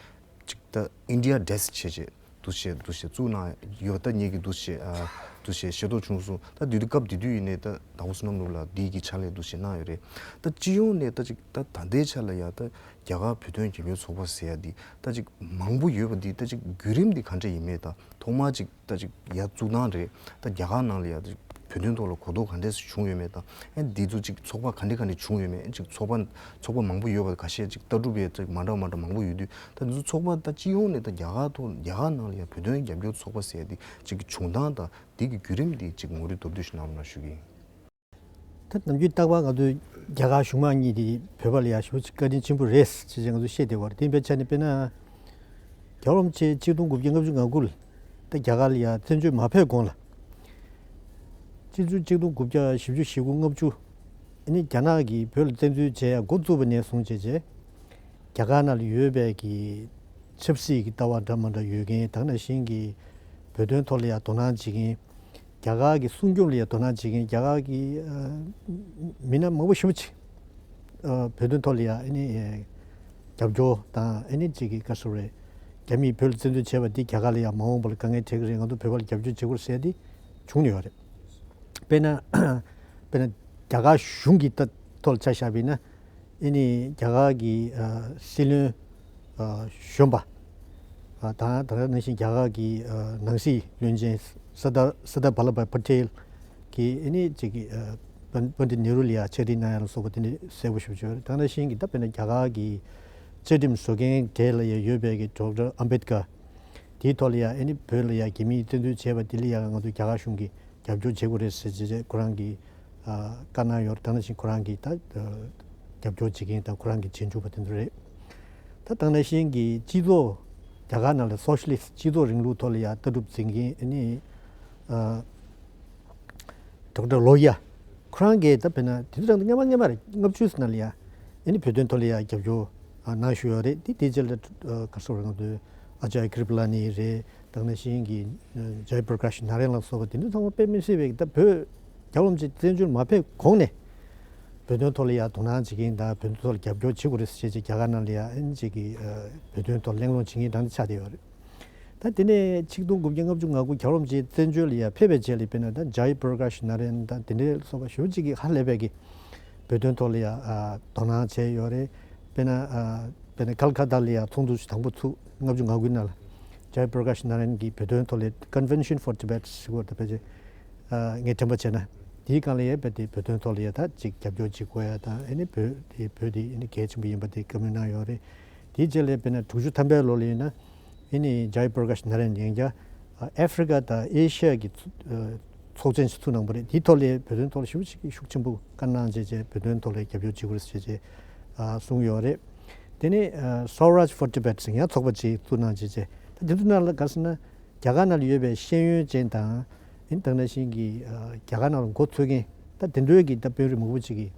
ཅིག་ད་ཨིན་ཌི་ཡ་ཌེ་སི་ཀི་བྱས་བྱས་འདུག་སེ་འདུག་སེ་བཙུགས་གནང་ཡོད། ད་ངེད་ཀྱིས་འདུག་སེ་ཨ་འདུག་སེ་ཤེས་རྟོགས་བྱུང་སོང་། ད་དུས་དུས་སྐབས་དེ་དུས་ཡིན་ནའི་ད་དང་པོ་བསོད་ནམས་ནོར་བུ་ལགས་འདི་གི་ཕྱག་ལས་འདུག་སེ་གནང་ཡོད་རེད། ད་སྤྱི་ཡོངས་ནས་ད་ཅིག་ད་ད་ལྟའི་ཆ་ལ་ཡ་ད་རྒྱ་གར་བོད་དོན་རྒྱབ་སྐྱོར་ཚོགས་པ་ཟེར་ཡ་འདི་ད་ཅིག་མང་པོ་ཡོད་པ་འདི་ད་ཅིག་བརྒྱུད་རིམ་འདི་ག་འདྲ་ཡིན་མིན་དང་། ཐོག་མར་ཅིག་ད་ཅིག་ཡར་བཙུགས་སྟངས་རེད། ད་རྒྱ་གར་ནང་ལ་ཡ་ད་བོད་དོན་ཐོག་ལ་གོ་རྟོགས་ག་འདྲས་བྱུང་ཡོད་མེད་དང་། ཨེ་འདི་ཚོ་ཅིག་ཚོགས་པ་ག་འདྲ་ག་འདྲ་བྱུང་ཡོད་མེད། ཅིག་ཚོགས་པ་ཚོགས་པ་མང་པོ་ཡོད་པ་ཁ་ཤས་ཅིག་ལྟ་གྲུབ་ཡས་ཅིག་མ་འདྲ་མ་འདྲ་མང་པོ་ཡོད་དུས། ད་འདི་ཚོ་ཚོགས་པ་ད་སྤྱི་ཡོངས་ནས་ད་རྒྱ་གར་ཐོག་རྒྱ་གར་ནང་ལ་ཡ་བོད་དོན་རྒྱབ་སྐྱོར་ཚོགས་པ་ཟེར་ཡ་འདི་ཅིག་བྱུང་སྟངས་དང་འདི་གི་བརྒྱུད་རིམ་འདི་ཅིག་ངོ་སྤྲོད་མདོར་བསྡུས་ཤིག་གནང་རོགས་གནང་ཞུ་གི་ཡིན། ད་ནམ་རྒྱུན་རྟག་པར་ང་ཚོས་རྒྱ་གར་གཞུང་མང་གཉིས་དེ་བོད་པ་ལ་ཡ་ཞེ་པོ་ཅིག་བཀའ་དྲིན་ཆེན་པོ་རེད་ཅེས་ང་ཚོས་བཤད་བསྡད་པ་རེད། དེ་ཡིན་པའི་ཆ་ནས་དཔེར་ན། རྒྱལ་བ་རིན་པོ་ཆེ་ཆིག་སྟོང་དགུ་བརྒྱ་ལྔ་བཅུ་ང་དགུ་ལ་ད་རྒྱ་གར་ལ་ཡ་བཙན་བྱོལ་མ་ཕེབས་གོང་ལ། ཕྱི་ཚུལ་ཆིག་སྟོང་དགུ་བརྒྱ་བཞི་བཅུ་ཞེ་དགུ་ལྔ་བཅུ། ཨ་ནི་རྒྱ་ནག་གིས་བོད་ལ་བཙན་འཛུལ་བྱས་ཡ་འགོ་བཙུགས་པ་ནས་བཟུང་བྱས་བྱས། རྒྱ་གར་ནང་ལ་ཡོད་པའི་གི་ཆབ་སྲིད་ཀྱི་ལྟ་བ་འདྲ་མ་འདྲ་ཡོད་མཁན། ད་ག་ནང་བཞིན་གྱི་བོད་དོན་ཐོག་ལ་ཡ་དོ་སྣང་བྱེད་མཁན། རྒྱ་གར་གྱི་སྲུང་སྐྱོབ་ལ་ཡ་དོ་སྣང་བྱེད་མཁན། རྒྱ་གར་གྱི་ཨ་མི་སྣ་མང་པོ་ཞེ་པོ་ཅིག་ཨ་བོད་དོན་ཐོག་ལ་ཡ་ཨ་ནི་ཨེ་རྒྱབ་སྐྱོར་དང་། ཨ་ནི་ཅིག་གི་ག་རེ་ཟེར་དགོས་རེད། རྒྱ་མིས་བོད་ལ་བཙན་འཛུལ་བྱས་པ་འདི་རྒྱ་གར་ལ་ཡ་མ་འོངས་པ་ལ་དཀའ་ངལ་འཕྲད་ཀྱི་རེད། ང་ཚོ་བོད་པ་ལ་རྒྱབ་སྐྱོར་བྱེད་དགོས་རེད་ཟེར་ཡ་འདི་བྱུང་ཡོད་རེད། དཔེར་ན་དཔེར་ན་རྒྱ་གར་གཞུང་གི་ཐོག་ལ་ཆ་བཞག་པ་ཡིན་ན། ཨ་ནི་རྒྱ་གར་གྱི་ཨ་སྲིད་བློན་ཨ་གཞོན་པ་ཨ་དང་། ད་ག་ནང་བཞིན་རྒྱ་གར་གྱི་ཨ་ནང་སྲིད་བློན་ཆེན་སར་དར་སར་དར་བྷ་ལ་བྷ་ཡ་པ་ཊེལ་གྱིས་ཨ་ནི་ཅིག་གི་ཨ་པན་པན་ཌིད་ནེ་རུ་ལ་ཡ་ཕྱག་བྲིས་གནང་ཡ་ལ་སོགས་པ་དེ་འདྲ་གསལ་པོ་ཞེ་པོ་ཅིག་ཡོད་རེད། ད་ག་ནང་བཞིན་གྱི་ད་དཔེར་ན་རྒྱ་གར་གྱི་བཅའ་ཁྲིམས་བཟོ་མཁན་གྲས་ལ་ཡ་ཡོད་པའི་གི་ཌོག་ཊར་ཨམ་བེད་ཀར་དེའི་ཐོག་ལ་ཡ་ཨ་ནི་བོད་ལ་ཡ་རྒྱ་མིས་བཙན་འཛུལ་བྱས་པ་དེ་ལ་ཡ་ང་ཚོ་རྒྱ་གར་གཞུང་གིས་རྒྱབ་སྐྱོར་བྱེད་དགོས་རེད་ཟེར་བྱས་ཁོ་རང་གིས་ཨ་བཀའ་གནང་ཡོད་རེད། ད་ནང་བཞིན་ཁོ་རང་གིས་ད་ཨ་རྒྱབ་སྐྱོར་བྱེད་མཁན་དང་ཁོ་རང་གི་རྗེས་འཇུག་པ་དེ་ཚོ་རེད། ད་ད་ནང་བཞིན་གྱི་སྤྱི་ཚོགས་རྒྱ་གར་ནང་ལ་སོ་ཤ་ལི་སི་ཊི་སྤྱི་ཚོགས་རིང་ལུགས་ཐོག་ལ་ཡ་ལྟ་གྲུབ་འཛིན་མཁན་ཨ་ནི་ཨ་ཌོག་ཊར་ལོ་ཧི་ཡ། ཁོ་རང་གིས་ད་དཔེར་ན་དེ་དུས་རང་དུ་སྔ་མ་སྔ་མ་རེད། ལྔ་བཅུ་ནང་ལ་ཡ་ཨ་ནི་བོད་དོན་ཐོག་ལ་ཡ་རྒྱབ་སྐྱོར་ཨ་གནང་བཞིན་ཡོད་རེད། དེ་དེ་རྗེས་ལ་ཨ་ག་རེ་ཟེར་དགོས་རེད། ང་ཚོའི་ ཨ་ཅརྱ་ཀི་རི་པ་ལ་ནི་རེད། དེ་ནང་བཞིན་གྱི་ཇའི་པྲ་ཀཱཤ་ནཱ་ར་ཡན་ལ་སོགས་པ་དེ་ཚོ་ཚང་མ་དཔེ་མི་སྲིད་པའི་ད་བོད་རྒྱལ་བ་རིན་པོ་ཆེ་བཙན་བྱོལ་མ་ཕེབས་གོང་ནས་བོད་དོན་ཐོག་ལ་ཡ་དོ་སྣང་བྱེད་མཁན་དང་བོད་དོན་ཐོག་ལ་རྒྱབ་སྐྱོར་བྱེད་དགོས་རེད་ཟེར་བྱས་རྒྱ་གར་ནང་ལ་ཡ་ཨ་ནི་ཅིག་གི་བོད་དོན་ཐོག་གླེང་སློང་བྱེད་མཁན་དང་ཆགས་བསྡད་ཡོད་རེད། ད་དེ་ནས་ཆིག་སྟོང་དགུ་བརྒྱ་ལྔ་བཅུ་ང་དགུ་རྒྱལ་བ་རིན་པོ་ཆེ་བཙན་བྱོལ་ལ་ཡ་ཕེབས་པའི་རྗེས་ལ་དཔེར་ན་ད་ཇའི་པྲ་ཀཱཤ་ནཱ་ར་ཡན་དང་དེ་འདྲའི་སོགས་པ་ཞེ་པོ་ཅིག་གིས་ཧ་ལས་པའི་གི་བོད་དོན་ཐོག་ལ་ཡ་དོ་སྣང་བྱས་ཡོད་རེད། དཔེར་ན་དཔེར་ན་ཀལ་ཀ་ཏཱ་ལ་ཡ་ཚོགས་འདུ་ཞིག་དང་པོ་ཚུགས། ལྔ་བཅུ་ང་དགུ་ནང་ལ་ཇའི་པྲ་ཀཱཤ་ནཱ་ར་ཡན་གྱིས་བོད་དོན་ཐོག་ལ་Convention for Tibet ཟེར་བ་ད་ཕལ་ཆེར་ངས་དྲན་པ་བྱས་ན་དེའི་སྒང་ལ་ཡ་དཔེ་དེ་བོད་དོན་ཐོག་ལ་ཡ་ད་ཅིག་རྒྱབ་སྐྱོར་ཅིག་དགོས་ཡ་དང་ཨ་ནི་བོད་དེ་བོད་དེ་ཨ་ནི་གལ་ཆེན་པོ་ཡིན་པ་དེ་བཀའ་མོལ་གནང་ཡོད་རེད། དེའི་རྗེས་ལ་དཔེར་ན་དྲུག་ཅུ་ཐམ་པའི་ལོ་ལ་ཡིན་ན། ཨ་ནི་ཇའི་པྲ་ཀཱཤ་ནཱ་ར་ཡན་ཡང་བསྐྱར་ཨ་ཧྥི་རི་ཀ་དང་ཨེ་ཤི་ཡ་གི་ཚོ་ཚོགས་ཆེན་ཞིག་བཙུགས་གནང་བ་རེད། དེའི་ཐོག་ལ་བོད་དོན་ཐོག་ལ་ཞེ་པོ་ཅིག་ཤུགས་ཆེན་པོ་བཀའ་གནང་བྱས་བྱས་བོད་དོན་ཐོག་ལ་རྒྱབ་སྐྱོར་བྱེད་དགོས་རེད་ཟེར་བྱས་ཨ་གསུངས་ཡོད་རེད། དེ་ནས་ཨ་Swaraj for Tibet ཟེར་ཡང་ཚོགས་པ་ཅིག་བཙུགས་གནང་བྱས་བྱས་ད་དེ་ཚོ་ནང་ལ་ག་རེ་ཟེར་ན་རྒྱ་གར་ནང་ལ་ཡོད་པའི་ཤེས་ཡོན་ཅན་དང་ཨ་ནི་དེ་ནང་བཞིན་གྱི་ཨ་རྒྱ་གར་ནང་ལ་མགོ་འཚོས་མཁན་ད་དེ་འདྲའི་གི་ད་དཔོན་རིགས་མང་པོ་ཅིག་གིས།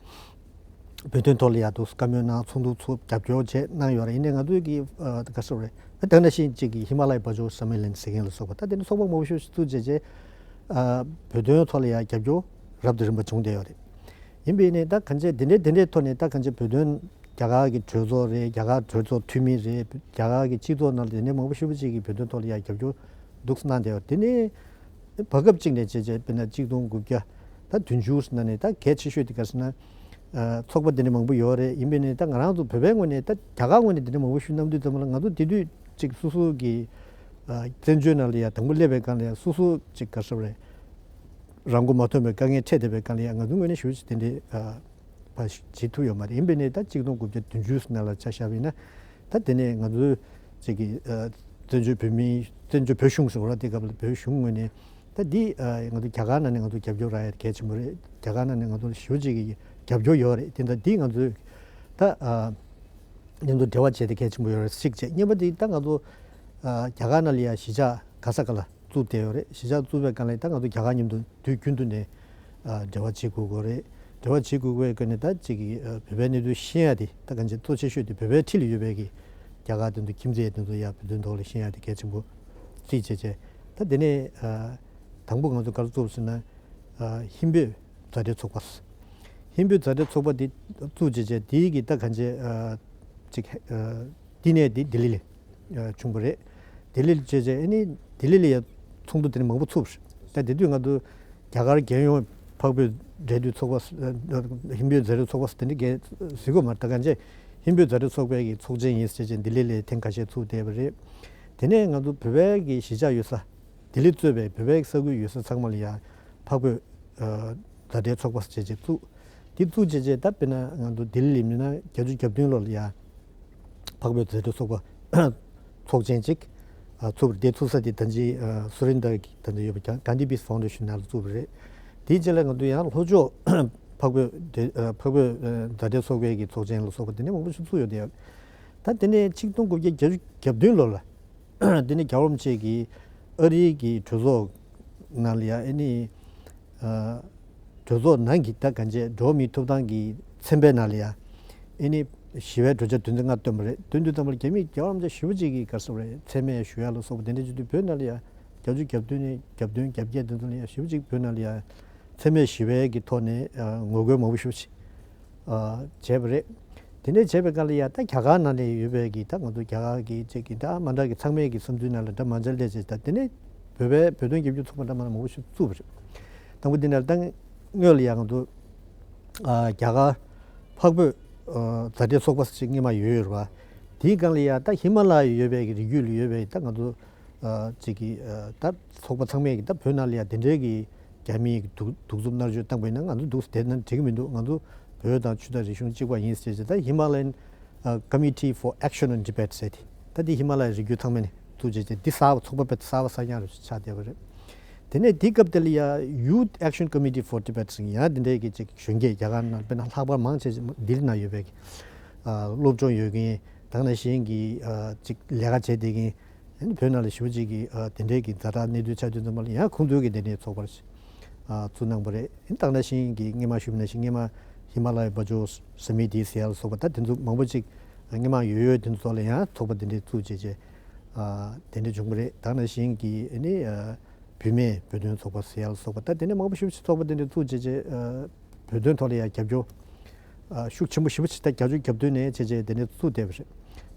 བོད་དོན་ཐོག་ལ་ཡ་འདུག་བཀའ་མོལ་གནང་ཚོགས་འདུ་ཚོགས་རྒྱབ་སྐྱོར་བྱས་གནང་ཡོད་རེད། ཡིན་ནའི་ང་ཚོའི་གི་ཨ་ག་ཟེར་རེད་ད་ནང་བཞིན་གཅིག་གི་ཧི་མ་ལ་ཡའི་དཔལ་འབྱོར་སམ་མེ་ལན་ཟེར་མཁན་ལ་སོགས་པ་ད་དེ་འདྲ་ཚོགས་པ་མང་པོ་ཞིག་བཙུགས་བྱས་རྗེས་ཨ་བོད་དོན་ཐོག་ལ་ཡ་རྒྱབ་སྐྱོར་རབ་དང་རིམ་པ་བྱུང་བསྡད་ཡོད་རེད། ཡིན་པས་ནས་ད་གང་ཅི་དེ་འདྲའི་དེ་འདྲའི་ཐོག་ནས་ད་གང་ཅི་བོད་དོན་རྒྱ་གར་གྱི་གྲོས་ཚོགས་རེད། རྒྱ་གར་གྲོས་ཚོགས་འཐུས་མི་རེད། རྒྱ་གར་གྱི་སྤྱི་ཚོགས་ནང་ལ་དེ་འདྲའི་མང་པོ་ཞེ་པོ་ཅིག་གིས་བོད་དོན་ཐོག་ལ་ཡ་རྒྱབ་སྐྱོར་འདུག་གནང་བསྡད་ཡོད་རེད། དེ་ནས། བར་སྐབས་གཅིག་ནས་བྱས་རྗེས་དཔེར་ན་གཅིག་སྟོང་དགུ་བརྒྱ་ད་བདུན་ཅུ་ནང་ནས་ད་གལ་ཆེ་ཤོས་དེ་ག་རེ་ཟེར་ན། ཨ་ཚོགས་པ་དེ་འདྲ་མང་པོ་ཡོད་རེད། ཡིན་པས་ནས་ད་ང་རང་ཚོ་བོད་པའི་ངོས་ནས་ད་རྒྱ་གར་ངོས་ནས་དེ་འདྲ་མང་པོ་ཞུ་གནང་དུས་ཙམ་པ་ལ་ང་ཚོ་དེ་དུས་གཅིག་སོ་སོ་གི་ཨ་བཙན་བྱོལ་ནང་ལ་ཡ་དང་པོ་སླེབས་པའི་སྒང་ལ་ཡ་སོ་སོ་གཅིག་ག་རེ་ཟེར་རེད། རང་མགོ་མ་ཐོན་པའི་དཀའ་ངལ་འཕྲད་བསྡད་པའི་སྒང་ལ་ཡ་ང་ཚོའི་ངོས་ནས་ཞུ་ཞིག་དེ་འདྲའི་ཨ་བ་ཞིག་བྱེད་ཐུབ་ཡོད་མ་རེད། ཡིན་པས་ནས་ད་གཅིག་སྟོང་དགུ་བརྒྱ་བདུན་ཅུ་ནང་ལ་ཆ་བཞག་པ་ཡིན་ན། ད་དེ་ནས་ང་ཚོའི་ཅིག་གི་ཨ་བཙན་བྱོལ་བོད་མི་བཙན་བྱོལ་བོད་གཞུང་ཟེར་བ་དེ་སྐབས་ལ་བོད་གཞུང་ངོས་ནས་ད་འདི་ཨ་ང་ཚོ་རྒྱ་གར་ནང་ནས་ང་ཚོ་རྒྱབ་སྐྱོར་རག་ཡ་གལ་ཆེན་པོ་རེད། རྒྱ་གར་ནང་ནས་ང་ཚོ་ཞེ་པོ་ཅིག་གི་རྒྱབ་སྐྱོར་ཡོད་རེད། དེ་འདྲ་འདི་ང་ཚོས་ད་ཨ་མཉམ་དུ་འབྲེལ་བ་བྱས་ཏེ་གལ་ཆེན་པོ་ཡོད་རེད། གཅིག་བྱས། གཉིས་པ་དེ་ད་ང་ཚོ་ཨ་རྒྱ་གར་ནང་ལ་ཡ་གཞིས་ཆགས་ག་ས་ག་ལ་བཙུགས་བསྡད་ཡོད་རེད། གཞིས་ཆགས་བཙུགས་པའི་སྒང་ལ་ད་ང་ཚོ་རྒྱ་གར་མཉམ་དུ་དུས་རྒྱུན་དུ་ནས་ཨ་འབྲེལ་བ་བྱེད་དགོས་དགོས་རེད། འབྲེལ་བ་བྱེད་དགོས་དགོས་ཀྱི་ནི་ད་གཅིག་གིས་ཨ་བོད་པའི་གནས་ཚུལ་ཤེས་ཡ་དེ་ད་གང་ཅི་གཙོ་ཆེ་ཤོས་དེ་བོད་པའི་འཁྲིས་ལ་ཡོད་པའི་གི་རྒྱ་གར་དེ་ཚོ་ཁྱིམ་མཚེས་དེ་ཚོ་ཡ་བོད་དོན་ཐོག་ལ་ཤེས་ཡ་དེ་གལ་ཆེན་པོ་རྩིས་བྱས་བྱས། ད་དེ་ནས་ཨ་དང་པོ་ང་ཚོ་ག་རེ་བཙུགས་ཟེར་ན་ཨ་ཧིན་བོད་མཛའ་འབྲེལ་ཚོགས་པ། ཧིན་བོད་མཛའ་འབྲེལ་ཚོགས་པ་དེ་བཙུགས་བྱས་བྱས་དེའི་གི་ད་གང་ཅི་ཨ་གཅིག་ཨ་བསྟི་གནས་དེ་ལྡི་ལི་ལ་ཨ་བྱུང་བ་རེད། ལྡི་ལི་ལ་བྱས་རྗེས་ཨ་ནི་ལྡི་ལི་ལ་ཡ་ཚོགས་འདུ་དེ་འདྲ་མང་པོ་ཚུགས་པ་རེད། ད་དེ་དུས་ང་ཚོ་རྒྱ་གར་རྒྱལ་ཡོངས་འཕགས་བོད་འབྲེལ་མཐུད་ཚོགས་པ། ཧིན་བོད་མཛའ་འབྲེལ་ཚོགས་པ་དེ་འདྲ་གས་ཟེར་གོ་མ་རེད། ད་གང་ཅི་ཧིན་བོད་མཛའ་འབྲེལ་ཚོགས་པའི་གི་ཚོགས་ཆེན་ཡིན་ཟེར་བྱས་ལྡི་ལི་ལ་ཐེངས་ཁ་ཤས་ཚུགས་བསྡད་པ་རེད། དེ་ནས་ང་ཚོ་བོད་པའི་གི་གཞིས་ཆགས་ཡོད་ས། ལྡི་ལི་གཙོས་པའི་བོད་པའི་ས་ཁུལ་ཡོད་ས་ཚང་མ་ལ་ཡ་འཕགས་བོད་ཨ་མཛའ་འབྲེལ་ཚོགས་པ་ཟེར་བྱས་བཙུགས། དེ་བཙུགས་བྱས་བྱས་ད་དཔེར་ན་ང་ཚོ་ལྡི་ལི་ལ་མིན་ན་བརྒྱད་ཅུ་གྱ་བདུན་ལོ་ལ་ཡ་འཕགས་བོད་མཛའ་འབྲེལ་ཚོགས་པ་ཚོགས་ཆེན་གཅིག་ཨ་ཚུགས་པ་རེད། དེ་ཚུགས་ས་དེ་ད་ཅི་ཨ་སུ་རིན་དར་གྱི་ད་ལྟ་ཡོད་པ་གྷན་དྷི་པིས་ཕའུན་ཌེ་ཤན་ནང་ལ་བཙུགས་པ་རེད། དེའི་རྗེས་ལ་ང་ཚོ་ཡང་ལྷོ་ཕྱོགས་འཕགས་བོད་དེ་ཨ་འཕགས་བོད་ཨ་མཛའ་འབྲེལ་ཚོགས་པའི་གི་ཚོགས་ཆེན་ལ་སོགས་པ་དེ་འདྲ་མང་པོ་ཞིག་བཙུགས་ཡོད་དེ། ད་དེ་ནས་ཆིག་སྟོང་དགུ་བརྒྱ་བརྒྱད་ཅུ་གྱ་བདུན་ལོ་ལ། འདི་ནི་རྒྱལ་བ་རིན་པོ་ཆེ་གིས་ཨ་རིའི་གི་གྲོས་ཚོགས་ནང་ལ་ཡ་ཨ་ནི་ཨ་གྲོས་ཚོགས་ནང་གི་ད་གང་ཅི་འགྲོ་བ་མིའི་ཐོབ་ཐང་གི་ཚན་པའི་ནང་ལ་ཡ་ཨ་ནི་ཞི་བའི་གྲོས་འཆར་དོན་ཚན་ལྔ་བཏོན་པ་རེད། བཏོན་དུས་ཙམ་པར་རྒྱ་མིས་རྒྱལ་བ་རིན་པོ་ཆེ་ཞེ་པོ་ཅིག་གིས་ག་རེ་ཟེར་བ་རེད། མཚན་སྨད་ཞུ་ཡ་ལ་སོགས་པ་དེ་འདྲ་བྱེད་དུས་བོད་ནང་ལ་ཡ་བརྒྱད་ཅུ་གྱ་བདུན་ནས་གྱ་བདུན་གྱ་བརྒྱད་དེ་ཚོ་ལ་ཡ་ཞེ་པོ་ཅིག་བོད་ནང་ལ་ཡ་མཚན་སྨད་ཞི་བའི་གི་ཐོག་ནས་ཨ་ངོ་རྒོལ་མང་པོ་ཞེ་པོ་ཅིག་ཨ་བྱས་པ་རེད། དེ་འདྲ་བྱས་པའི་སྐབས་ལ་ཡ་ད་རྒྱ་གར་ནང་ནས་ཡོད་པའི་གི་ད་ང་ཚོ་རྒྱ་གར་གི་ཅིག་གི་ད་མ་འདྲ་གི་ཚང་མའི་གི་བསམ་ཚུལ་ནང་ལ་འདྲ་མ་འདྲ་སླེབས་བྱས། ད་དེ་ནས་བོད་པའི་བོད་དོན་རྒྱབ་སྐྱོར་ཚོགས་པ་འདྲ་མ་འདྲ་མང་པོ་ཞིག་བཙུགས་པ་རེད། དང་པོ་འདི་ནས་ད་སྔོན་ལ་ཡ་ང་ཚོ་ཨ་རྒྱ་གར་འཕགས་བོད་ཨ་མཛའ་འབྲེལ་ཚོགས་པ་ཞིག་སྔོན་མ་ཡོད་ཡོད་རེད་བ། དེའི་སྒང་ལ་ཡ་ད་ཧི་མ་ལ་ཡ་ཡོད་པའི་གི་རི་རྒྱུད་ལ་ཡོད་པའི་ད་ང་ཚོ་ཨ་ཅིག་གི་ཨ་ད་ཚོགས་པ་ཚང་མས་ཀྱི་ད་བོད་ནང་ལ་ཡ་དེ་འདྲའི་གི་རྒྱ་མིའི་གི་གདུག་གདུག་རྩུབ་མནར་གཅོད་བཏང་པ་ཡིན་ན་ང་ཚོ་འདུག་སེ་བསྡད་ན་འགྲིག་གི་མི་འདུག་ང་ཚོ་བོད་དང་ཆོས་དང་རིག་གཞུང་གཅིག་པ་ཡིན་ཟེར་བྱས། ད་Himalayan ཨ་Committee for Action on Tibet ཟེར་དེ་ད་དེ་ཧི་མ་ལ་ཡའི་རི་རྒྱུད་ཚང་མ་ནས་བཙུགས་བྱས་བྱས་འདི་གསར་པ་ཚོགས་པ་དཔེ་གསར་པ་གསར་རྐྱང་རུ་ཆགས་བསྡད་པ་རེད། དེ་ནས་དེའི་སྐབས་དེ་ལ་ཡ་Youth Action Committee for Tibet ཟེར་ཡང་དེ་འདྲའི་གི་ཅིག་གཞོན་སྐྱེས་རྒྱ་གར་ནང་དཔེར་ན་ལྷག་པར་མང་ཆེ་ལྡི་ལི་ནང་ཡོད་པའི་གི་ཨ་སློབ་སྦྱོང་ཡོད་མཁན་དེ་ནང་བཞིན་གྱི་ཨ་ཅིག་ལས་ཀ་བྱས་བསྡད་མཁན། ཨ་ནི་བོད་ནང་ལ་ཞེ་པོ་ཅིག་གིས་ཨ་དེ་འདྲའི་གི་ཛ་དྲག་གནས་ཚུལ་ཆགས་དུས་ཙམ་པ་ལ་ཡང་ཁོང་ཚོའི་གི་དེ་འདྲའི་ཚོགས་པ་ཞིག་ཨ་བཙུགས་གནང་བ་རེད། ཨ་ནི་དེ་ནང་བཞིན་གྱི་སྔོན་མ་ཞུས་པ་ནང་བཞིན་སྔོན་མ་ཧི་མ་ལ་ཡའི་དཔལ་འབྱོར་ས་མིག་ཏི་ཟེར་ཡ་ལ་སོགས་པ་ད་དེ་ཚོ་མང་པོ་ཅིག་སྔོན་མ་ཡོད་ཡོད་དེ་ཚོ་ལ་ཡང་ཚོགས་པ་དེ་འདྲའི་བཙུགས་བྱས་བྱས་ ཨ་དེ་འདྲ་བྱུང་བ་རེད། ད་ནང་བཞིན་གྱི་ཨ་ནི་ཨ་བུད་མེད་བོད་དོན་ཚོགས་པ་ཟེར་ཡ་ལ་སོགས་པ། ད་དེ་ནས་མང་པོ་ཞེ་པོ་ཅིག་ཚོགས་པ་དེ་འདྲ་བཙུགས་བྱས་བྱས་ཨ་བོད་དོན་ཐོག་ལ་ཡ་རྒྱབ་སྐྱོར་ཨ་ཤུགས་ཆེན་པོ་ཞེ་པོ་ཅིག་ད་རྒྱབ་སྐྱོར་རྒྱབ་དོན་ནས་བྱས་བྱས་དེ་འདྲ་བཙུགས་བསྡད་པ་རེད།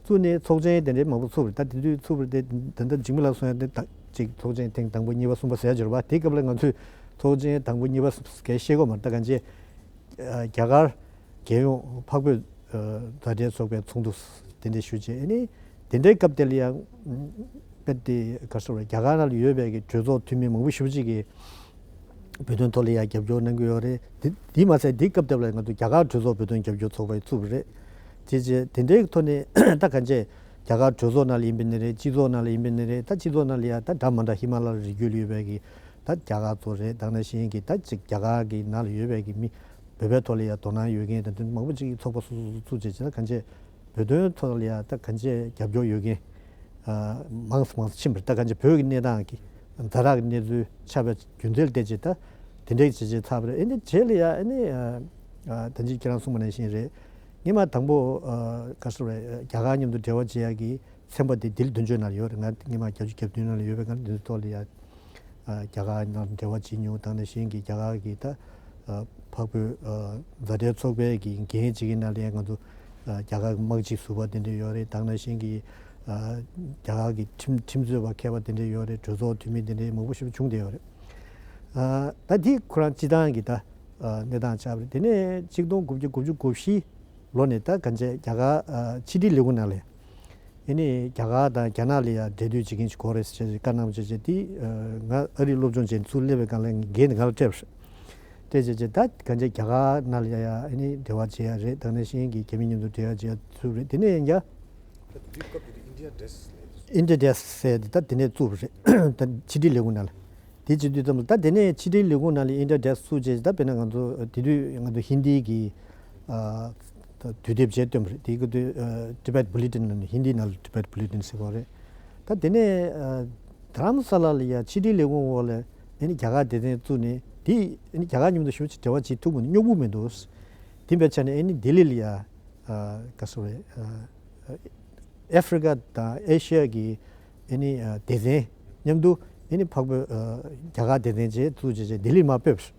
བཙུགས་ནས་ཚོགས་ཆེན་དེ་འདྲའི་མང་པོ་ཚུགས་པ་རེད། ད་དེ་དུས་ཚུགས་པ་རེད་དེ། ད་ལྟ་འཇིགས་མེད་ལགས་གསུང་ཡ་དེ་ད་ཅིག་ཚོགས་ཆེན་ཐེངས་དང་པོ་གཉིས་པ་གསུམ་པ་ཟེར་ཡ་འབྱོར་བ་དེའི་སྐབས་ལ་ང་ཚོས་ཚོགས་ཆེན་དང་པོ་གཉིས་པ་གསུམ་གས་ཤེས་གོ་མ་རེད། ད་གང་ཅི་ཨ་རྒྱ་གར་རྒྱལ་ཡོངས་འཕགས་བོད་ཨ་མཛའ་འབྲེལ་ཚོགས་པའི་ཚོགས་འདུ་དེ་འདྲ་ཞུ་བྱས་ཨ་ནི་དེ་འདྲའི་སྐབས་དེ་ལ་ཡང་དཔེ་དེ་ག་རེ་ཟེར་རྒྱ་གར་ནང་ལ་ཡོད་པའི་གི་གྲོས་ཚོགས་འཐུས་མི་མང་པོ་ཞེ་པོ་ཅིག་གིས་བོད་དོན་ཐོག་ལ་ཡང་རྒྱབ་སྐྱོར་གནང་གི་ཡོད་རེད། དེ་དེ་མ་ཟད་དེའི་སྐབས་དེ་ལ་ང་ཚོ་རྒྱ་གར་གྲོས་ཚོགས་བོད་དོན་རྒྱབ་སྐྱོར་ཚོགས་པ་བཙུགས་པ་རེད། དེ་རྗེས་དེ་འདྲའི་ཐོག་ནས་ད་གང་ཅི་རྒྱ་གར་གྲོས་ཚོགས་ནང་ལ་ཡིན་པ་ནི་རེད། སྤྱི་ཚོགས་ནང་ལ་ཡིན་པ་ནི་རེད། ད་སྤྱི་ཚོགས་ནང་ལ་ཡང་ད་འདྲ་མ་འདྲ་ཧི་མ་ལ་ཡའི་རི་རྒྱུད་ལ་ཡོད་པའི་གི་ད་རྒྱ་གར་ཚོ་རེད། ད་ནང་བཞིན་གྱི་ད་ཅིག་རྒྱ་གར་གྱི་ནང་ལ་ཡོད་པའི་གི་མི་བོད་པའི་ཐོག་ལ་ཡང་དོ་སྣང་ཡོད་མཁན་དང་དེ་མང་པོ་ཅིག་གི་ཚོགས་པ་སོ་སོ་སོ་བཙུགས་བྱས་བྱས་ད་གང་ཅི་བོད་དོན་ཐོག་ལ་ཡང་ད་གང་ཅི་རྒྱབ་སྐྱོར་ཡོད་མཁན་ཨ་མང་ཙམ་མང་ཙམ་ཕྱིན་པ་རེད། ད་གང་ཅི་བོད་ཀྱི་གནས་སྟངས་ཀྱི་ཛ་དྲག་གི་གནས་ཚུལ་ཆགས་པའི་རྒྱུ་མཚན་ལ་བལྟས་བྱས་ད་དེ་འདྲའི་བྱས་བྱས་ཚར་བ་རེད། ཨེ་འདི་རྗེས་ལ་ཡང་ཨེ་ནི་ཨ་ཨ་ད་ཅི་ཁྱེད་རང་གསུངས་པ་ནང་བཞིན་རེད། སྔོན་མ་དང་པོ་ཨ་ག་རེ་ཟེར་རེད། རྒྱ་གར་མཉམ་དུ་འབྲེལ་བ་བྱེད་ཡག་གི་ཚན་པ་དེ་ལྡི་ལི་དོན་གཅོད་ནང་ལ་ཡོད་རེད། ང་སྔོན་མ་བརྒྱད་ཅུ་གྱ་བདུན་ནང་ལ་ཡོད་པའི་སྒང་འདི་ཚོ་ཐོག་ལ་ཡ་ཨ་རྒྱ་གར་ནང་འབྲེལ་བ་བྱེད་མྱོང་། ད་ནང་བཞིན་གྱི་རྒྱ་གར་གྱི་ད་ཨ་འཕགས་བོད་ཨ་མཛའ་འབྲེལ་ཚོགས་པའི་གི་འགན་བྱེད་མཁན་ནང་ལ་ཡ་ང་ཚོ་ཨ་རྒྱ་གར་གྱི་དམག་སྤྱི་ཟུར་པ་དེ་འདྲ་ཡོད་རེད། ད་ནང་བཞིན་གྱི་ཨ་རྒྱ་གར་གྱི་ཁྲིམས་ཁྲིམས་རྩོད་པ་མཁས་པ་དེ་འདྲ་ཡོད་རེད། གྲོས་ཚོགས་འཐུས་མི་དེ་འདྲ་མང་པོ་ཞིག་བྱུང་བསྡད་ཡོད་རེད། ཨ་ད་དེ་ཁོ་རང་སྤྱི་བཏང་གི་ད་ཨ་གནས་སྟངས་ཆགས་པ་རེད། དེ་ནས་ཆིག་སྟོང་དགུ་བརྒྱ་དགུ་བཅུ་གོ་བཞི་ལོ་ནས་ད་གང་ཅི་རྒྱ་གར་ཨ་ཕྱི་དྲིལ་ལས་ཁུངས་ནང་ལ་ཨེ་ནི་རྒྱ་གར་དང་རྒྱ་ནག་ལ་ཡང་འབྲེལ་མཐུད་བྱེད་མཁན་ཞིག་དགོས་རེད་ཟེར་བྱས་བཀའ་གནང་བ་བྱས་བྱས་དེ་ཨ་ང་ཨ་རིའི་སློབ་སྦྱོང་བྱས་ཚུར་སླེབས་པའི་སྒང་ལ་འགན་དེ་ང་ལ་སྤྲད་པ་རེད། སྤྲད་བྱས་བྱས་ད་གང་ཅི་རྒྱ་གར་ནང་ལ་ཡང་ཡང་ཨེ་ནི་འབྲེལ་བ་བྱེད་ཡ་རེད། ད་ནང་བཞིན་གྱི་རྒྱ་མི་མཉམ་དུ་འབྲེལ་བ་བྱེད་ཡ་ཚུལ་རེད། དེ་ནས་ཡང་རྒྱ་དུས་སྐབས་དེ་དུས་ཨིན་ཌི་ཡ་ཌེ་སི་ལབ། ཨིན་ཌི་ཡ་ཌེ་སི་ཟེར་དེ་ད་དེ་ནས་བཙུགས་པ་རེད། ད་ཕྱི་དྲིལ་ལས་ཁུངས་ནང་ལ། དེ་བྱེད་དུས་ཙམ་ལ་ད་དེ་ནས་ཕྱི་དྲིལ་ལས་ཁུངས་ནང་ལ་ཨིན་ཌི་ཡ་ཌེ་སི་བཙུགས་བྱས་ད་དཔེར་ན་ང་ཚོ་དེ་དུས་ང་ཚོ་ཧིན་དི་གི་ཨ་ད་དུས་དེབ་བྱས་བཏོན་པ་རེད། དེ་གི་དུས་ཨ་ཊི་བེཊ་བུ་ལེ་ཊིན་ལབ་ནས་ཧིན་དི་ནང་ལ་ཊི་བེཊ་བུ་ལེ་ཊིན་ཟེར་གོ་རེད། ད་དེ་ནས་ཨ་དྷ་རམ་ས་ལ་ལ་ཡ་ཕྱི་དྲིལ་ལས་ཁུངས་འོག་ལ་ཨེ་ནི་རྒྱ་གར་སྡེ་ཚན་བཙུགས་ནས་དེ་ཨེ་ནི་རྒྱ་གར་མཉམ་དུ་ཞེ་པོ་ཅིག་འབྲེལ་བ་བྱེད་ཐུབ་དགོས་ན་སྙོབ་པོ་མི་འདུག་དེ་འབད་བྱས་ནས་ཨེ་ནི་ལྡི་ལི་ལ་ཡ་ཨ་ག་རེ་ཟེར་རེད། ཨ་ཨ་ཨེ་ཧྥི་རི་ཀ་དང་ཨེ་ཤི་ཡ་གི་ཨེ་ནི་ཨ་སྡེ་ཚན་མཉམ་དུ་ཨེ་ནི་འཕགས་བོད་ཨ་རྒྱ་གར་སྡེ་ཚན་བཅས་བཙུགས་བྱས་བྱས་ལྡི་ལིར་མར་སྤོས་པ་རེད།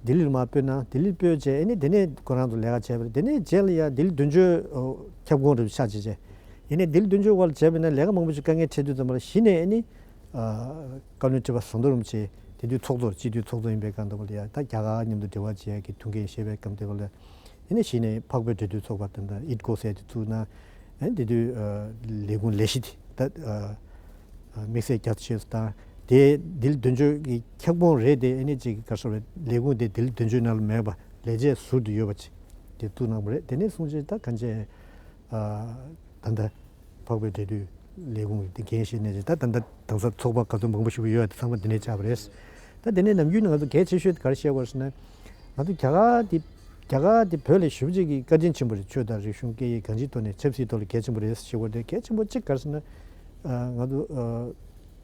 ལྡི་ལིར་མར་སྤོས་ན་ལྡི་ལིར་སྤོས་བྱས་ཨེ་ནི་དེ་ནས་ཁོ་རང་ཚོ་ལས་ཀ་བྱས་པ་རེད། དེ་ནས་རྗེས་ལ་ཡ་ལྡི་ལི་དོན་གཅོད་ཨོ་ཁྱབ་ཁོངས་རུ་ཆགས་བྱས་བྱས་ཨེ་ནི་ལྡི་ལི་དོན་གཅོད་འོག་ལ་བྱས་པ་ཡིན་ན་ལས་ཀ་མང་པོ་ཞིག་དཀའ་ངལ་འཕྲད་དུས་ཙམ་པ་ལ་གཞི་ནས་ཨེ་ནི་ཨ་བཀའ་བློན་ཁྲི་པ་ཟམ་གདོང་རིན་པོ་ཆེ་དེ་དུས་ཚོགས་གཙོ་སྤྱི་འཐུས་ཚོགས་གཙོ་ཡིན་པའི་སྐབས་དེ་པ་ལ་ཡ་ད་རྒྱ་གར་མཉམ་དུ་འབྲེལ་བ་བྱེད་ཡ་གི་ཐུགས་འགན་བཞེས་པའི་སྐབས་དེ་པ་ལ་ཡ། དེ་ནས་གཞི་ནས་འཕགས་བོད་འབྲེལ་མཐུད་ཚོགས་པ་དང་ད་ཨིད་ཀོ་ཟེར་དེ་བཙུགས་ན་ཨེ་དེ་དུས་ཨ་ལས་ཁུངས་ལས་གཞི་དེ་ད་ཨ་ཨ་དམིགས་བསལ་རྒྱ་ཆེ་སུ་དང་དེ་ལྡི་ལི་དོན་གཅོད་ཀྱི་ཁྱབ་ཁོངས་རེད་དེ། ཨེ་ནི་ཅིག་ག་རེ་ཟེར་བའི་ལས་ཁུངས་དེ་ལྡི་ལི་དོན་གཅོད་ནང་ལ་མེད་པ་ལས་བྱེད་ཟུར་དུ་ཡོད་པ་ཅིག་དེ་བཙུགས་གནང་བ་རེད། དེ་ནས་བཟུང་བྱས་ད་གང་ཅི་ཨ་ད་ལྟ་འཕགས་བོད་འབྲེལ་མཐུད་ལས་ཁུངས་དེ་འགན་བཞེས་ནས་ད་ད་ལྟ་དེང་སང་ཚོགས་པ་ག་ཚོད་མང་པོ་ཞིག་ཡོད་དེ་ཚང་མ་འདི་ནས་ཆགས་པ་རེད། ད་དེ་ནས་ནམ་རྒྱུན་ང་ཚོ་གལ་ཆེ་ཤོས་དེ་ག་རེ་བཤད་དགོས་ཟེར་ན། ང་ཚོ་རྒྱ་གར་དེ་རྒྱ་གར་དེ་བོད་ལ་ཞེ་པོ་ཅིག་གི་བཀའ་དྲིན་ཆེན་པོ་རེད། ཆོས་དང་རིག་གཞུང་སྐད་ཡིག་གང་ཅིའི་ཐོག་ནས་ཆབ་སྲིད་ཐོག་ལ་གལ་ཆེན་པོ་རེད་ཞེས་པ་དེ་གལ་ཆེན་པོ་གཅིག་ག་རེ་ཟེར་ན། ང་ཚོ་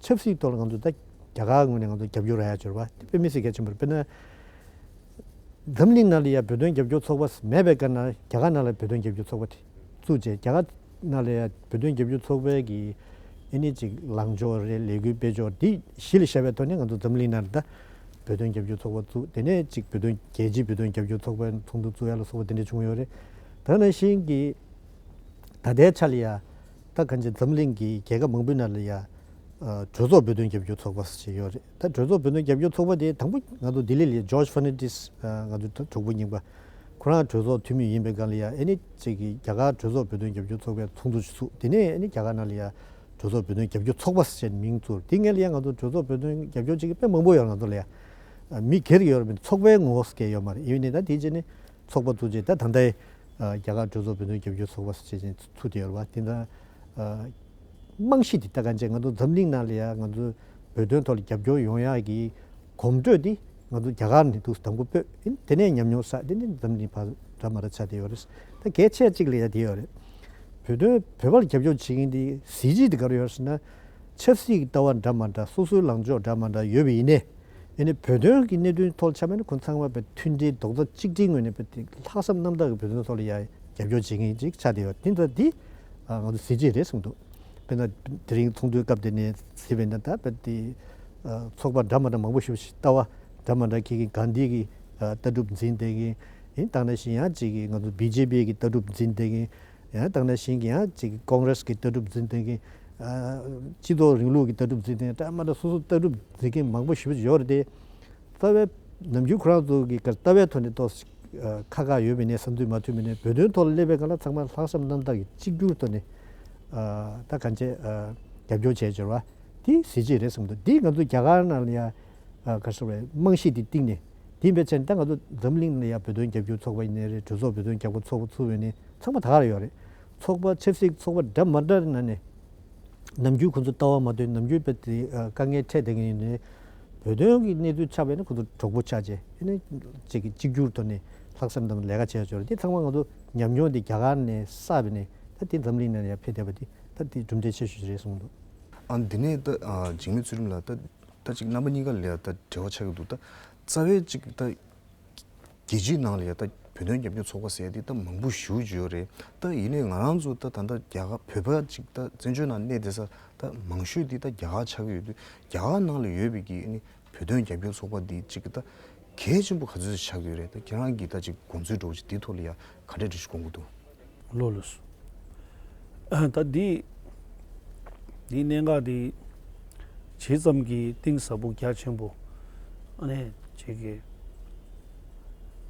ཆབ་སྲིད་ཐོག་ལ་ང་ཚོ་ད་རྒྱ་གར་ངོས་ནས་ང་ཚོ་རྒྱབ་སྐྱོར་རག་ཡ་འབྱོར་བ་དེ་དཔེ་མི་སྲིད་གལ་ཆེན་པོ་རེད། དཔེར་ན། འཛམ་གླིང་ནང་ལ་ཡ་བོད་དོན་རྒྱབ་སྐྱོར་ཚོགས་པ་མེད་པའི་སྐབས་ན་རྒྱ་གར་ནང་ལ་བོད་དོན་རྒྱབ་སྐྱོར་ཚོགས་པ་དེ་བཙུགས་རྗེས་རྒྱ་གར་ནང་ལ་ཡ་བོད་དོན་རྒྱབ་སྐྱོར་ཚོགས་པའི་གི་ཨེ་ནི་ཅིག་ལངས་ཕྱོགས་རེད། ལས་འགུལ་སྤེལ་ཕྱོགས་འདི་གཞི་ལ་བཞག་པའི་ཐོག་ནས་ང་ཚོ་འཛམ་གླིང་ནང་ལ་ད་བོད་དོན་རྒྱབ་སྐྱོར་ཚོགས་པ་བཙུགས། དེ་ནས་ཅིག་བོད་དོན་རྒྱལ་སྤྱིའི་བོད་དོན་རྒྱབ་སྐྱོར་ཚོགས་པའི་ཚོགས་འདུ་བཙུགས་ཡ་ལ་སོགས་པ་དེ་འདྲ་བྱུང་ཡོད་རེད། ད་ནང་བཞིན་གྱི་ད་ལྟའི་ཆ་ལ་ཡ་ད་གང་ཅི་འཛམ་གླིང་གི་རྒྱལ་ཁབ་མང་པོའི་ནང་ལ་ཡ་ཨ་གྲོས་ཚོགས་བོད་དོན་རྒྱབ་སྐྱོར་ཚོགས་པ་ཞེས་ཡོད་རེད། ད་གྲོས་ཚོགས་བོད་དོན་རྒྱབ་སྐྱོར་ཚོགས་པ་དེ་དང་པོ་ང་ཚོ་ལྡི་ལི་ལ་ཇོརྗ་ཕར་ནན་ཌིས་ང་ཚོ་གྲོགས་པོ་རྙིང་པ་ཁོ་རང་གྲོས་ཚོགས་འཐུས་མི་ཡིན་པའི་སྒང་ལ་ཡ་ཨེ་ནི་ཅིག་གི་རྒྱ་གར་གྲོས་ཚོགས་བོད་དོན་རྒྱབ་སྐྱོར་ཚོགས་པའི་ཚོགས་འདུ་ཞིག་ཚུགས། དེ་ནས་ཨེ་ནི་རྒྱ་གར་ནང་ལ་ཡ་གྲོས་ཚོགས་བོད་དོན་རྒྱབ་སྐྱོར་ཚོགས་པ་ཞེས་མིང་བཙུགས། དེ་སྔོན་ལ་ཡ་ང་ཚོ་གྲོས་ཚོགས་བོད་དོན་རྒྱབ་སྐྱོར་བྱེད་མཁན་དཔེ་མང་པོ་ཡོད། ང་ཚོ་ལ་ཡ་མི་སྒེར་ཡོད་རེད་མིན་ཚོགས་པའི་ངོ་བོ་སྐད་ཡོད་མ་རེད། ཡིན་ནའི་ད་དེ་རྗེས་ནས་ཚོགས་པ་བཙུགས་རྗེས་ད་ད་ལྟའི་རྒྱ་གར་གྲོས་ཚོགས་བོད་དོན་རྒྱབ་སྐྱོར་ཚོགས་པ་ཞེས་བྱས་ཚུགས་བསྡད་ཡོད་རེད་པ། དེ་འདྲ་རྨང་གཞི་དེ་ད་གང་ཅི་ང་ཚོ་འཛམ་གླིང་ནང་ལ་ཡ་ང་ཚོ་བོད་དོན་ཐོག་ལ་རྒྱབ་སྐྱོར་ཡོང་ཡག་གི་གོམ་བགྲོད་དེ་ང་ཚོ་རྒྱ་གར་ནས་འདུག་དང་པོ་སྤོས་ཡིན། དེ་ནས་ཉམས་མྱོང་བསགས་དེ་ནས་འཛམ་གླིང་བར་འདྲ་མ་འདྲ་ཆགས་བསྡད་ཡོད་རེད། ད་གལ་ཆེ་གཅིག་ལ་ཡ་དེ་ཡོད་རེད། བོད་དོན་བོད་པ་ལ་རྒྱབ་སྐྱོར་བྱེད་མཁན་དེ་གཟི་བརྗིད་དེ་ག་རེ་ཡོད་རེད་ཟེར་ན། ཆབ་སྲིད་ཀྱི་ལྟ་བ་འདྲ་མ་འདྲ་སོ་སོའི་ལངས་ཕྱོགས་འདྲ་མ་འདྲ་ཡོད་པ་ཡིན་ནའི། ཨེ་ནི་བོད་དོན་གྱི་གནད་དོན་ཐོག་ཆ་མེད་ན་ཁོང་ཚང་མ་པའི་མཐུན་སྒྲིལ་རྡོག་རྩ་གཅིག་སྒྲིལ་ངོས་ནས་པའི་ལྷག་བསམ་རྣམ་དག་གི་བོད་དོན་ཐོག་ལ་ཡ་རྒྱབ་སྐྱོར་བྱེད་མཁན་ཅིག་ཆགས་བསྡད་ཡོད། དེ་འདྲ་འདི་ང་ཚོ་གཟི་བརྗིད་རེད་གསུངས་འདུག་དཔེར་ན་དེ་རིང་ཚོགས་འདུའི་སྐབས་དེ་ནས་གཟིགས་པ་ཡིན་ན། ད་དཔེ་དེ་ཚོགས་པ་འདྲ་མི་འདྲ་མང་པོ་ཞིག་ལྟ་བ་འདྲ་མི་འདྲ་ཁྱེད་ཀྱིས་གྷན་དྷི་གི་ལྟ་གྲུབ་འཛིན་བསྡད་མཁན་ཡིན། ད་ག་ནང་བཞིན་ཡང་གཅིག་གིས་ང་ཚོ་བི་ཇེ་པི་གི་ལྟ་གྲུབ་འཛིན་བསྡད་མཁན། ཡང་ད་ག་ནང་བཞིན་གྱི་ཡང་གཅིག་གིས་ཀོང་རེས་ཀྱི་ལྟ་གྲུབ་འཛིན་བསྡད་མཁན། སྤྱི་ཚོགས་རིང་ལུགས་ཀྱི་ལྟ་གྲུབ་འཛིན་བསྡད་མཁན། འདྲ་མི་འདྲ་སོ་སོ་ལྟ་གྲུབ་འཛིན་མཁན་མང་པོ་ཞེ་པོ་ཅིག་ཡོད་རེད་དེ། རྩ་བའི་ནམ་རྒྱུན་ཁོ་རང་ཚོ་གི་ལྟ་བའི་ཐོག་ནས་ཏོག་ཙམ་ཁག་ཁག་ཡོད་པ་ཡིན་ནའི། བསམ་ཚུལ་མ་མཐུན་པ་ཡིན་ནའི། བོད་དོན་ཐོག་ལ་སླེབས་པའི་སྒང་ལ་ཚང་མ་ལྷག་བསམ་རྣམ་དག་གིས་གཅིག་གྱུར་ཐོག་ནས་ད་གང་བྱས་རྒྱབ་སྐྱོར་བྱས་འབྱོར་བ་དེ་གཟི་བརྗིད་རེད་བསམ་འདུག་འདི་ང་ཚོ་རྒྱ་གར་ནང་ལ་ཡ་ག་རེ་ཟེར་བའི་རྨང་གཞི་དེ་བཏིང་ནས། དེ་ཡིན་པའི་ཆ་ནས་ད་ང་ཚོ་འཛམ་གླིང་ནང་ལ་ཡ་བོད་དོན་རྒྱབ་སྐྱོར་ཚོགས་པ་ཡིན་ནའི་རེད། གྲོས་ཚོགས་བོད་དོན་རྒྱབ་སྐྱོར་ཚོགས་པ་ཚུགས་པ་ཡིན་ནའི་ཚང་མ་ད་ག་རང་ཡོད་རེད། ཚོགས་པ་ཆབ་སྲིད་ཚོགས་པ་འདྲ་མི་འདྲ་ནང་ནས། ནམ་རྒྱུན་ཁོ་ཚོ་ལྟ་བ་མ་མཐུན། ནམ་རྒྱུན་དཔེ་དེ་དཀའ་ངལ་འཕྲད་བསྡད་མཁན་ཡིན་ནའི། བོད་དོན་གྱི་གནས་ཚུལ་ཆགས་པ་ཡིན་ན་ཁོ་ཚོ་གྲོགས་པོ་ཆགས་བྱས། ཨ་ནི་གཅིག་གིས་གཅིག་གྱུར་ཐོག་ནས་ལྷག་བསམ་དང་ལས་ཀ་བྱས་ཆོག་རེད། དེ་ཚང་མ་ང་ཚོ་ཉམས་མྱོང་དེ་རྒྱ་གར་ནས་བསགས་པ་ཡིན་ནའི། ད་དེ་འཛམ་གླིང་ནང་ཡང་འཕེལ་བསྡད་པ་དེ་ད་དེ་གྲུབ་འབྲས་ཆེ་ཤོས་རེད་གསུངས་འདུག་ཨ། འདི་ནས་ད་ཨ་འཇིགས་མེད་ཚུལ་ཁྲིམས་ལགས། ད་ད་ཅིག་རྣམ་པ་གཉིས་ཀ་ལ་ཡ་ད་འབྲེལ་བ་ཆགས་ཀྱི་འདུག་ད་རྩ་བའི་ཅིག་ད་རྒྱལ་སྤྱིའི་ནང་ལ་ཡ་ད་བོད་དོན་རྒྱབ་སྐྱོར་ཚོགས་པ་ཟེར་དེ་ད་མང་པོ་ཞེ་པོ་ཅིག་ཡོད་རེད། ད་ཡིན་ནའི་ང་རང་ཚོ་ད་ད་ལྟ་རྒྱ་གར་བོད་པ་ཅིག་ད་བཙན་བྱོལ་ནང་གནས་བསྡད་ས་ད་མང་ཤོས་དེ་ད་རྒྱ་གར་ཆགས་ཀྱི་ཡོད་དུས། རྒྱ་གར་ནང་ལ་ཡོད་པའི་གི་ཨ་ནི་བོད་དོན་རྒྱབ་སྐྱོར་ཚོགས་པ་འདི་ཅིག་ད་གལ་ཆེན་པོ་ག་ཚོད་ཆགས་ཀྱི་ཡོད་རེད། ད་ཁྱེད་རང་གི་ད་ཅིག་དགོངས་ཚུལ་འདྲ་བོ་ཅིག་འདིའི་ཐོག་ལ་ཡ་ག་འདྲས་འགྲེལ་བཤད་དགོངས་ཀྱི་འདུག་ལགས་ལགས་སོ། ད་འདི་འདིའི་གནད་འགག་འདི་ཇི་ཙམ་གྱི་གཏིང་ཟབ་པོ་རྒྱ་ཆེན་པོ། ཨ་ནི་ཅིག་གི་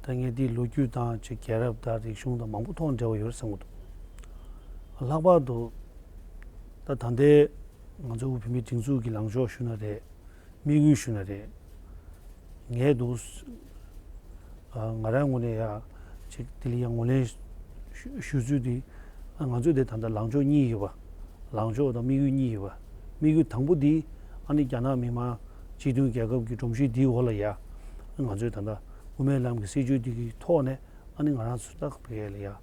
ད་ངས་འདིའི་ལོ་རྒྱུས་དང་ཅིག་རྒྱལ་རབས་དང་རིག་གཞུང་དང་མང་པོ་ཐོག་འབྲེལ་བ་ཡོད་བསམ་གྱི་འདུག་ལྷག་པར་དུ་ད་ད་ལྟའི་ང་ཚོ་བོད་མིའི་སྒྲིག་འཛུགས་ཀྱི་ལངས་ཕྱོགས་ཞུ་ན་རེད། དམིགས་ཡུལ་ཞུ་ན་རེད། ངས་འདུག་ང་རའི་ངོས་ནས་ཡ་ཅིག་དེ་ལ་ཡ་ངོས་ལེན་ཞུ་ཞུ་ཚུལ་དེ། ང་ཚོས་དེ་ད་ལྟ་ལངས་ཕྱོགས་གཉིས་ཡོད་པ། ལངས་ཕྱོགས་དང་དམིགས་ཡུལ་གཉིས་ཡོད་པ། དམིགས་ཡུལ་དང་པོ་དེ་ཨ་ནི་རྒྱ་ནག་མི་དམངས་སྤྱི་མཐུན་རྒྱལ་ཁབ་ཀྱི་སྒྲོམ་གཞི་དེའི་འོག་ལ་ཡ་ང་ཚོས་ད་ལྟ་དབུ་མའི་ལམ་གྱི་སྲིད་བྱུས་དེ་གི་ཐོག་ནས་ཨ་ནི་ང་རང་ཚོ་ད་བོད་ལ་ཡ། ཨ་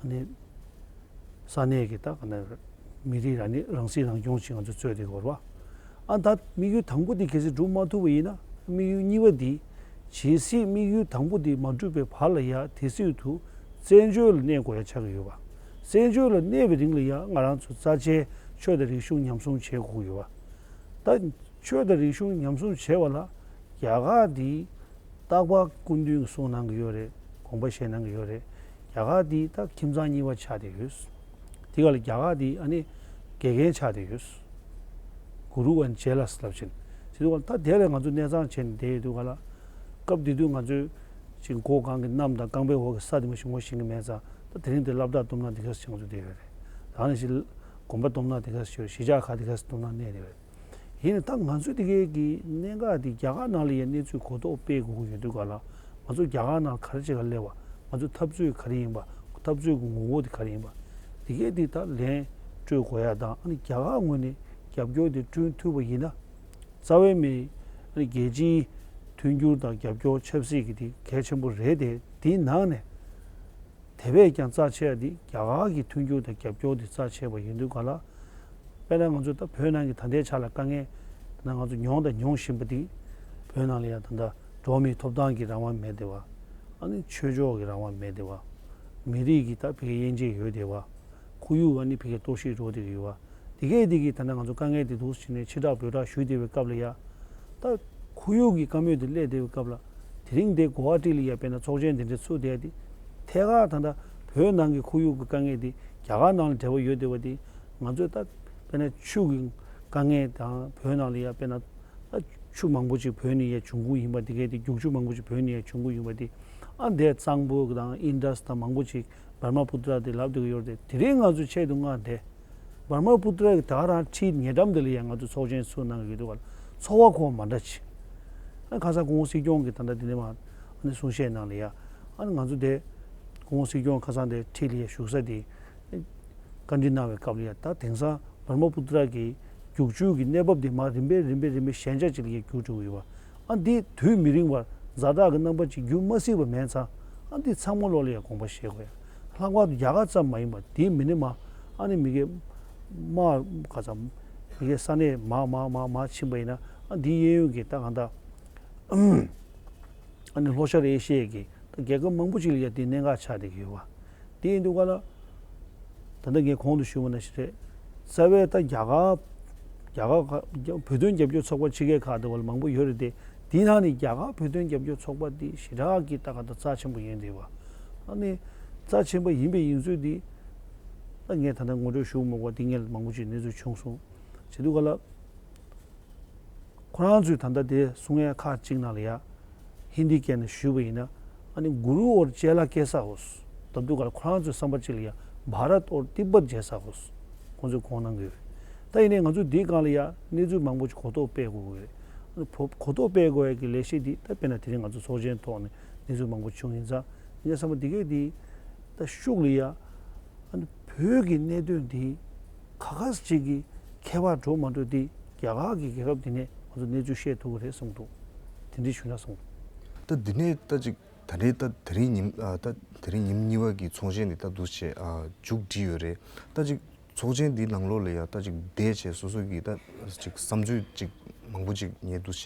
ནི་ས་གནས་ཀྱི་ད་ག་ནས་མི་རིགས་རང་ནི་རང་སྲིད་རང་སྐྱོང་ཅིག་ང་ཚོ་རྩོད་བསྡད་ཡོད་རེད་བ། ཨ་ད་དམིགས་ཡུལ་དང་པོ་དེ་གལ་སྲིད་འགྲུབ་མ་ཐུབ་པ་ཡིན་ན། དམིགས་ཡུལ་གཉིས་པ་དེ། ཇི་སྲིད་དམིགས་ཡུལ་དང་པོ་དེ་མ་འགྲུབ་པའི་བར་ལ་ཡ་དེ་སྲིད་དུ་བཙན་བྱོལ་ལ་གནས་དགོས་ཡ་ཆགས་ཀྱི་ཡོད་པ། བཙན་བྱོལ་ལ་གནས་པའི་རིང་ལ་ཡ་ང་རང་ཚོ་རྩ་ཆེའི་ཆོས་དང་རིག་གཞུང་ཉམས་སྲུང་བྱེད་དགོས་ཀྱི་ཡོད་པ། ད་ཆོས་དང་རིག་གཞུང་ཉམས་སྲུང་བྱེད་པ་ལ་རྒྱ་གར་འདི་རྟག་པར་སྐུ་མདུན་གྱིས་གསུང་གནང་གི་ཡོད་རེད། དགོངས་པ་བཞེས་གནང་གི་ཡོད་རེད། རྒྱ་གར་འདི་ད་ཁྱིམ་ཚང་གཉིས་པ་ཆགས་བསྡད་ཡོད། དེ་ག་ལ་རྒྱ་གར་འདི་ཨ་ནི་དགེ་རྒན་ཆགས་བསྡད་ཡོད། གུ་རུ་ཨན་ཇེ་ལ་སི་ལབ་བཞིན། དེ་དུས་ད་དེ་ལ་ང་ཚོ་གནས་ཚང་བྱས་ནས་བསྡད་ཡོད་དུས་ག་ལ། སྐབས་དེ་དུས་ང་ཚོས་ཅིག་མགོ་གང་གི་གནམ་དང་རྐང་པའི་འོག་གི་ས་དེ་མ་ཞིག་ངོ་ཤེས་ཀྱི་མེད་ཙང་། ད་དེ་རིང་དེ་སློབ་གྲྭ་བཏུབ་ན་དེ་ག་ཚོད་ང་ཚོ་བསྡད་ཡོད་རེད། ད་ནི་ཞིག་དགོན་པ་བཏུབ་ན་དེ་ག་ཚོད། གཞིས་ཆགས་ཁག་དེ་ག་ཚོད་བཏུབ་ན་གནས་རེད། ཡིན་ནའི་ད་ང་ཚོས་དེ་གའི་གི་གནད་འགག་དེ་རྒྱ་གར་ནང་ལ་ཡང་གནས་ཚུལ་གོ་རྟོགས་སྤེལ་དགོས་ཀྱི་ཡོད་དུས་ག་ལ། ང་ཚོ་རྒྱ་གར་ནང་ག་རེ་བྱེད་ག་སླེབས་པ། ང་ཚོ་འཐབ་རྩོད་ག་རེ་ཡིན་པ། འཐབ་རྩོད་ཀྱི་ངོ་བོ་དེ་ག་རེ་ཡིན་པ། དེ་གའི་དེ་ད་ལན་སྤྲོད་དགོས་ཡ་དང་། ཨ་ནི་རྒྱ་གར་ངོས་ནས་རྒྱབ་སྐྱོར་དེ་བསྐྲུན་ཐུབ་པ་ཡིན་ན། རྩ་བའི་མི་ཨ་ནི་རྒྱལ་སྤྱིའི་མཐུན་འགྱུར་དང་རྒྱབ་སྐྱོར་ཆབ་སྲིད་ཀྱི་དེ་གལ་ཆེན་པོ་རེད་དེ། དེའི་ནང་ནས། དེ་བས་ཀྱང་རྩ་ཆེ་བ་འདི་རྒྱ་གར་གྱི་མཐུན་འགྱུར་དང་རྒྱབ་སྐྱོར་འདི་རྩ་ཆེ་བ་ཡིན་དུས་ག་ལ། དཔེར་ན་ང་ཚོ་ད་བོད་ནང་གི་ད་ལྟའི་ཆ་ལ་དཀའ་ངལ་ད་ང་ཚོ་མྱོང་དང་མྱོང་བཞིན་པ་འདི། བོད་ནང་ལ་ཡང་ད་ལྟ་འགྲོ་བ་མིའི་ཐོབ་ཐང་གི་རང་དབང་མེད་བསྡད་པ། ཨ་ནི་ཆོས་ཕྱོགས་ཀྱི་རང་དབང་མེད་བསྡད་པ། མི་རིགས་ཀྱི་ད་ཕ་གིའི་དབྱེ་འབྱེད་ཡོད་བསྡད་པ། ཁོར་ཡུག་ཨ་ནི་ཕ་གིའི་གཏོར་བཤིག་འགྲོ་བསྡད་ཀྱི་ཡོད་པ། དེ་གས་དེ་གིས་ད་ལྟ་ང་ཚོ་དཀའ་ངལ་དེ་འདུག་ཟེར་ནས་ཕྱི་བསྒྲགས་བོད་བསྒྲགས་ཞུས་བསྡད་པའི་སྐབས་ལ་ཡ། ད་ཁོར་ཡུག་གི་བཀའ་མོལ་དེ་སླེབས་བསྡད་པའི་སྐབས་ལ། དེ་རིང་དེ་གོ་ཝ་ཊི་ལ་ཡ་དཔེར་ན་ཚོགས་ཆེན་དེ་འདྲ་ཚུགས་བསྡད་དེ། ཐད་ཀར་ད་ལྟ་བོད་ནང་གི་ཁོར་ཡུག་གི་དཀའ་ངལ་དེ་རྒྱ་གར་ནང་ལ་འབྲེལ་བ་ཡོད་བསྡད་པ་དེ། ང་ཚོས་ད་དཔེར་ན་ཆུ་གི་དཀའ་ངལ་དང་། བོད་ནང་ལ་ཡ་དཔེར་ན་ད་ཆུ་མང་པོ་ཅིག་བོད་ནས་ཡ་འབྱུང་ཁུངས་ཡིན་པ་དེ་གས་དེ། རྒྱུག་ཆུ་མང་པོ་ཅིག་བོད་ནས་ཡ་འབྱུང་ཁུངས་ཡིན་པ་དེ། ཨ་འདས་གཙང་པོ་དང་ཨིན་ཌ་སི་དང་མང་པོ་ཅིག་བར་མ་པུ་ཏྲ་དེ་ལབ་བསྡད་ཀྱི་ཡོད་རེད་དེ། དེ་རིང་ང་ཚོ་ཆེད་དུ་མངགས་ཏེ། བར་མ་པུ་ཏྲ་གི་ད་ག་རང་འཁྲིས་ཉེ་འགྲམ་དེ་ལ་ཡང་ང་ཚོ་ཚོགས་ཆེན་ཚུགས་གནང་གི་ཡོད་དུས་ག་ལ། ཚོར་བ་ཁོ་མ་འདྲ་ཅིག་ཨ་ཁ་སང་སྐུ་ངོ་སྲིད་སྐྱོང་གིས་ད་ལྟ་འདི་ནས་མར་ཨ་ནི་གསུང་བཤད་གནང་ལ་ཡ། ཨ་ནི་ང་ཚོ་དེ་སྐུ་ངོ་སྲིད་སྐྱོང་ཁ་སང་དེ་འཁྲིས་ལ་ཡ་བཞུགས་ས་དེ་བཀའ་འདྲི་གནང་བའི་སྐབས་ལ་ཡ། ད་དེང་སང་བར་མ་པུ་ཏྲ་གི་རྒྱུག་ཆུ་གི་གནས་བབ་དེ་མར་རིམ་པས་རིམ་པས་རིམ་པས་ཞན་ཆ་ཅིག་ལ་ཡ་འགྱུར་འགྲོ་གི་ཡོད་པ། ཨ་འདི་དུས་མི་རིང་བར་ཛ་དྲག་གི་རྣམ་པ་ཅིག་འགྱུར་མ་སྲིད་པ་མེད་ཙང་། ཨ་འདི་ཚང་མ་ལོག་ལ་ཡང་དགོངས་པ་བཞེས་དགོས་ཡ། ལྷག་པར་དུ་རྒྱ་གར་ཙམ་མ་ཡིན་པར་དེའི་མི་ནི་མ་ཨ་ནི་མི་སྒེར་མ་ག་ཙམ་མི་སྒེར་ས་གནས་མ་མ་མ་མ་ཕྱིན་པ་ཡིན་ན། ཨ་འདི་གཡས་གཡོན་གྱི་ད་གང་ལྟར་ཨ་ནི་ལྷོ་ཤར་ཨེ་ཤི་ཡའི་གི་ད་རྒྱལ་ཁབ་མང་པོ་ཅིག་ལ་ཡང་དེ་གནད་འགག་ཆགས་བསྡད་ཀྱི་ཡོད་པ། དེ་ཡིན་དུས་ག་ལ། ད་ལྟ་ངས་གོང་དུ་ཞུས་པ་ནང་བཞིན་རེད། རྩ་བའི་ད་རྒྱ་གར་རྒྱ་གར་བོད་དོན་རྒྱབ་སྐྱོར་ཚོགས་པ་ཕྱི་རྒྱལ་ཁག་དེ་བ་ལ་མང་པོ་ཡོད་རེད་དེ། དེའི་ནང་ནས་རྒྱ་གར་བོད་དོན་རྒྱབ་སྐྱོར་ཚོགས་པ་འདི་ཞེ་དྲག་གི་ད་ག་ད་རྩ་ཆེན་པོ་ཡིན་རེད་བ། ཨ་ནི་རྩ་ཆེན་པོ་ཡིན་པའི་ཡིན་ཚུལ་འདི་ད་ངས་ད་ལྟ་ངོ་སྤྲོད་ཞུ་མི་དགོས་པ་འདི་ངས་མང་པོ་ཅིག་གནས་ཚུལ་བྱུང་སོང་། བྱེད་དུས་ག་ལ། ཁོ་རང་ཚོས་ད་ལྟ་དེ་གསུང་ཡ་ཁག་ཅིག་ནང་ལ་ཡ། ཧིན་དི་སྐད་ནས་ཞུས་པ་ཡིན་ན། ཨ་ནི་གུ་རུ་འོར་ཅེ་ལ་ཀེ་ས་ཧོ། ད་དུས་ག་ལ་ཁོ་རང་ཚོའི་བསམ་པ་ཅིག་ལ་ཡ། བྷ་རད་འོར་ཏི་བད་ཇེ་ས་ཧོ། ཁོང་ཚོས་གོ་གནང་གི་ཡོད། ད་ཡིན་ནའི་ང་ཚོས་འདིའི་སྒང་ལ་ཡ་གནས་ཚུལ་མང་པོ་ཅིག་གོ་རྟོགས་སྤེལ་དགོས་ཀྱི་རེད། ཨ་ནི་གོ་གོ་རྟོགས་སྤེལ་དགོས་ཡ་གི་ལས་གཞི་འདི་ད་དཔེར་ན་དེ་རིང་ང་ཚོ་ཚོགས་ཆེན་ཐོག་ནས་གནས་ཚུལ་མང་པོ་བྱུང་ཡིན་ཙང་། ངས་བསམ་པ་འདི་གས་འདི་ད་ཤུགས་ལ་ཡ། ཨ་ནི་བོད་ཀྱི་གནད་དོན་འདི་ག་ག་ཅིག་གི་ཁྱད་པར་འགྲོ་མ་འགྲོ་འདི་རྒྱ་གར་གྱི་རྒྱལ་ཁབ་འདི་ནས་ང་ཚོ་གནས་ཚུལ་བཤད་ཐུབ་ཀྱི་རེད་བསམ་འདུག་དེ་འདྲ་ཞུ་ན་བསམ་འདུག་ད་འདི་ནས་ད་ཅིག་ད་རེས་ད་དེ་རིང་ཉིན་ཨ་ད་དེ་རིང་ཉིན་གཉིས་པ་གི་ཚོགས་ཆེན་འདི་ད་འདུག་བྱས་ཨ་མཇུག་སྒྲིལ་ཡོད་རེད། ད་ཅིག་ཚོགས་ཆེན་འདི་ནང་ལོགས་ལ་ཡ་ད་ཅིག་བསྡད་བྱས་སོ་སོ་གི་ད་ཅིག་བསམ་ཚུལ་ཅིག་མང་པོ་ཅིག་ངས་འདུག་བྱས་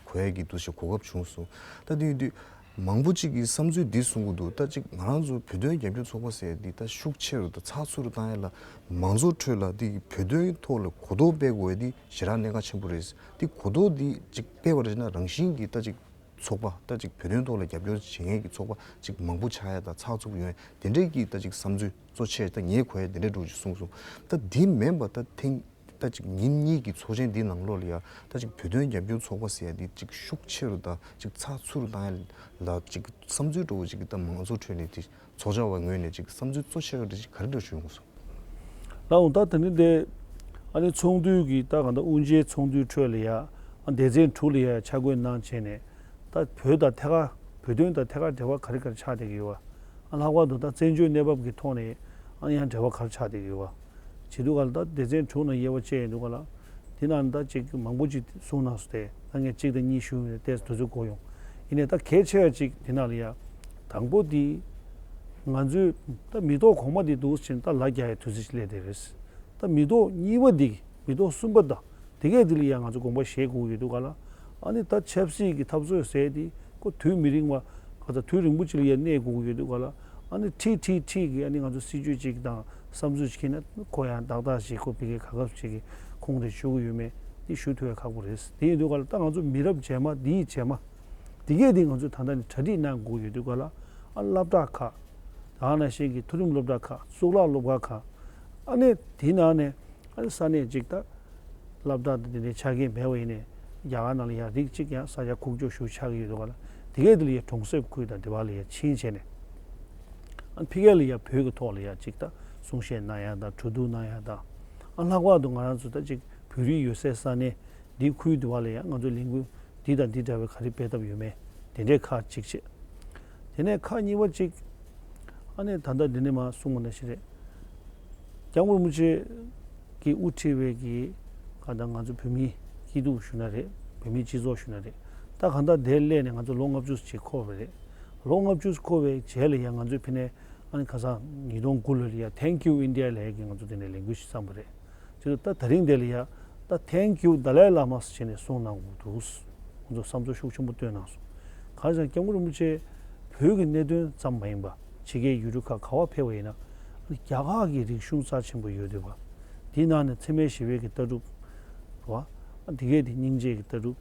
གོ་ཡ་གི་འདུག་བྱས་གོ་སྐབས་བྱུང་སོང་། ད་དེ་ཡིན་དུས། མང་པོ་ཅིག་གིས་བསམ་ཚུལ་འདི་གསུང་གི་འདུག་ད་ཅིག་ང་རང་ཚོ་བོད་དོན་རྒྱབ་སྐྱོར་ཚོགས་པ་ཟེར་འདི་ད་ཤུགས་ཆེ་རུ་དང་ཚགས་ཚུད་རུ་བཏང་ཡ་ལ་མང་ཚོགས་ཁྲོད་ལ་འདི་བོད་དོན་ཐོག་ལ་གོ་རྟོགས་སྤེལ་དགོས་ཡ་འདི་ཞེ་དྲག་གནད་འགག་ཆེན་པོ་རེད། འདི་གོ་རྟོགས་འདི་ཅིག་སྤེལ་བ་རེད་ན་རང་བཞིན་གྱིས་ད་ཅིག་ཚོགས་པ་ད་ཅིག་བོད་དོན་ཐོག་ལ་རྒྱབ་སྐྱོར་བྱེད་མཁན་གྱི་ཚོགས་པ་ཅིག་མང་པོ་ཆགས་ཡ་དང་ཚགས་ཚུད་ཡོང་ཡ་དེ་འདྲས་ཀྱི་ད་ཅིག་བསམ་ཚུལ་གཙོ་ཆེ་ད་ངས་གོ་ཡ་དེ་འདྲས་འགྲོ་ཅིག་གསུངས་སོང་། ད་འདི་མིན་པ་ད་ཐེངས། ད་ཅིག་ཉིན་གཉིས་ཀྱི་ཚོགས་ཆེན་འདིའི་ནང་ལོགས་ལ་ཡ་ད་ཅིག་བོད་དོན་རྒྱབ་སྐྱོར་ཚོགས་པ་ཟེར་ཡ་འདི་ཅིག་ཤུགས་ཆེ་རུ་དང་ཅིག་ཚགས་ཚུད་རུ་བཏང་ཡ་ལ་ཅིག་བསམ་ཚུལ་འདྲ་བོ་ཅིག་ད་མང་ཚོགས་ཁྲོད་ནས་དེ་ཚོགས་བཅར་བ་ངོས་ནས་ཅིག་བསམ་ཚུལ་གཙོ་ཆེ་རུ་དེ་ཅིག་ག་རེ་འདྲ་ཞུ་ཡོང་སོང་། ལགས་འོང་ད་དེ་ནི་དེ་ཨ་ནི་ཚོགས་འདུའི་གི་ད་གང་ལྟར་དབུ་འབྱེད་ཚོགས་འདུའི་ཁྲོད་ལ་ཡ་ཨ་སྡེ་ཚན་དྲུག་ལ་ཡ་ཆ་བགོས་གནང་བྱས་ནས་ད་བོད་དང་ཐད་ཀར་བོད་དོན་དང་ཐད་ཀར་འབྲེལ་བ་ག་རེ་ག་རེ་ཆགས་བསྡད་ཀྱི་ཡོད་བ། ཨ་ལྷག་པར་དུ་ད་བཙན་བྱོལ་གནས་བབ་ཀྱི་ཐོག་ནས་ཨ་ཡང་འབྲེལ་བ་ག་རེ་ཆགས་བསྡད་ཀྱི་ཡོད་བ། བྱེད་དུས་ག་ལ་ད་སྡེ་ཚན་དྲུག་ནང་དབྱེ་བ་བཅད་ཡོང་དུས་ག་ལ། དེ་ནང་ད་ཅིག་མང་པོ་ཅིག་གསུངས་གནང་སོང་སྟེ་ད་ངས་གཅིག་དང་གཉིས་ཞུས་ཡོང་ནས་ཏོག་ཙམ་དུས་ཚོད་འགོར་ཡོང་། ཡིན་ནའི་ད་གལ་ཆེ་བ་ཅིག་དེ་ནང་ལ་ཡ། དང་པོ་དེ། ང་ཚོས་ད་མི་ཐོག་གོང་མ་དེ་འདུག་ཕྱིན་ད་ལ་རྒྱ་ཡའི་དུས་ཚོད་ཅིག་སླེབས་བསྡད་རེད། ད་མི་ཐོག་གཉིས་པ་དེ་མི་ཐོག་གསུམ་པ་དང་དེ་གས་དེ་ལ་ཡ་ང་ཚོ་དགོངས་པ་བཞེས་དགོས་ཡོད་དུས་ག་ལ། ཨ་ནི་ད་ཆབ་སྲིད་ཀྱི་འཐབ་རྩོད་ཟེར་དེ་ཁོ་དུས་མི་རིང་བ་ག་ཚ་དུས་རིང་པོ་ཅིག་ལ་ཡ་གནས་དགོས་ཀྱི་ཡོད་དུས་ག་ལ། ཨ་ནི་ཁྲིག་ཁྲིག་ཁྲིག་གི་ཨ་ནི་ང་ཚོ་སྲིད་ཇུས་ཅིག་དང་བསམ་ཚུལ་ཅིག་ཁྱེར་ན་ཁོ་ཡང་ཏག་ཏག་ཞིག་ཁོ་ཕ་གི་ག་སྐབས་ཅིག་གི་ཁོང་དེ་ཞུ་གི་ཡོད་མེད་དེ་ཞུ་ཐུབ་ཡ་ཁག་པོ་རེད། དེ་ཡིན་དུས་ག་ལ་ད་ང་ཚོ་མི་རབས་རྗེས་མ་འདིའི་རྗེས་མ་དེ་གས་དེ་ང་ཚོས་ད་ལྟ་ནས་གྲ་སྒྲིག་གནང་དགོས་ཡོད་དུས་ག་ལ། ཨ་སློབ་གྲྭ་ཁག་ད་ག་ནང་བཞིན་གྱི་མཐོ་རིམ་སློབ་གྲྭ་ཁག་གཙུག་ལག་སློབ་གྲྭ་ཁག་ཨ་ནི་དེའི་ནང་ནས། ཨ་ནི་ས་གནས་གཅིག་ད། སློབ་གྲྭ་དང་དེ་འདྲའི་ཆ་རྐྱེན་མེད་པ་ཡིན་ནའི་རྒྱ་གར་ནང་ལ་ཡང་རིགས་གཅིག་ཡང་ས་ཆ་ཁུག་ཀྱོག་ཞིག་ཆགས་ཀྱི་ཡོད་འདུག་ག་ལ། དེ་གས་དེ་ལ་ཡང་གྲོང་གསེབ་ཁུལ་དང་དེ་བ་ལ་ཡང་ཕྱིན་བྱས་ནས། ཨ་ནི་ཕ་གི་ལ་ཡང་བོད་ཀྱི་ཐོག་ལ་ཡང་གཅིག་ད་གསུང་བཤད་གནང་ཡ་དང་གྲོས་བསྡུར་གནང་ཡ་དང་། ཨ་ལྷག་པར་དུ་ང་རང་ཚོ་ད་གཅིག་བོད་རིགས་ཡོད་སའི་ས་གནས་འདི་ཁུལ་དེ་བ་ལ་ཡང་ང་ཚོ་ལས་འགུལ་འདི་དང་འདི་འདྲ་བའི་ག་རེ་སྤེལ་ཐབས་ཡོད་མེད་དེ་འདྲའི་ཁག་གཅིག་བྱས། དེ་ནས་ཁག་གཉིས་པ་གཅིག་ཨ་ནི་ད་ལྟ་འདི་ནས་མར་གསུངས་པ་ནང་བཞིན་རེད། སྐྱབས་མགོན་རིན་པོ་ཆེ་གིས་དབུ་ཁྲིད་པའི་གི་ག་ད་ང་ཚོ་བོད་མིའི་སྐྱིད་སྡུག་ཞུ་ན་རེད། བོད་མིའི་སྤྱི་ཚོགས་ཞུ་ན་རེད། ད་གང་ལྟར་དེར་སླེབས་ནས་ང་ཚོ་ལོ་ལྔ་བཅུ་ཅིག་འཁོར་བ་རེད། ལོ་ལྔ་བཅུ་འཁོར་བའི་རྗེས་ལ་ཡང་ང་ཚོས་ཕ་གི་ནས་ཨ་ནི་ཁ་སང་ཉིས་སྟོང་དགུ་ལོ་ལ་ཡང་Thank You India ལབ་ཡ་གི་ང་ཚོ་དེ་ནས་ལས་འགུལ་ཞིག་བརྩམས་པ་རེད། དེ་ད་ད་རིང་དེ་ལ་ཡ་ད་Thank You Dalai Lama ཟེར་བྱས་ནས་གསུངས་གནང་དགོས་འདུག་ང་ཚོ་བསམ་ཚུལ་ཤུགས་ཆེན་པོ་བཏོན་གནང་སོང་། གང་ཟེར་ན་སྐྱབས་མགོན་རིན་པོ་ཆེ་བོད་ཀྱི་གནད་དོན་ཙམ་མ་ཡིན་པ་ཕྱི་རྒྱལ་ཡུལ་གྲུ་ཁག་ག་བ་ཕེབས་པ་ཡིན་ན་རྒྱ་གར་གྱི་རིག་གཞུང་རྩ་ཆེན་པོ་ཡོད་འདུག་པ། དེའི་ནང་ནས་འཚེ་མེད་ཞི་བའི་གི་ལྟ་གྲུབ་རེད་བ། དེ་གས་དེ་སྙིང་རྗེ་གི་ལྟ་གྲུབ།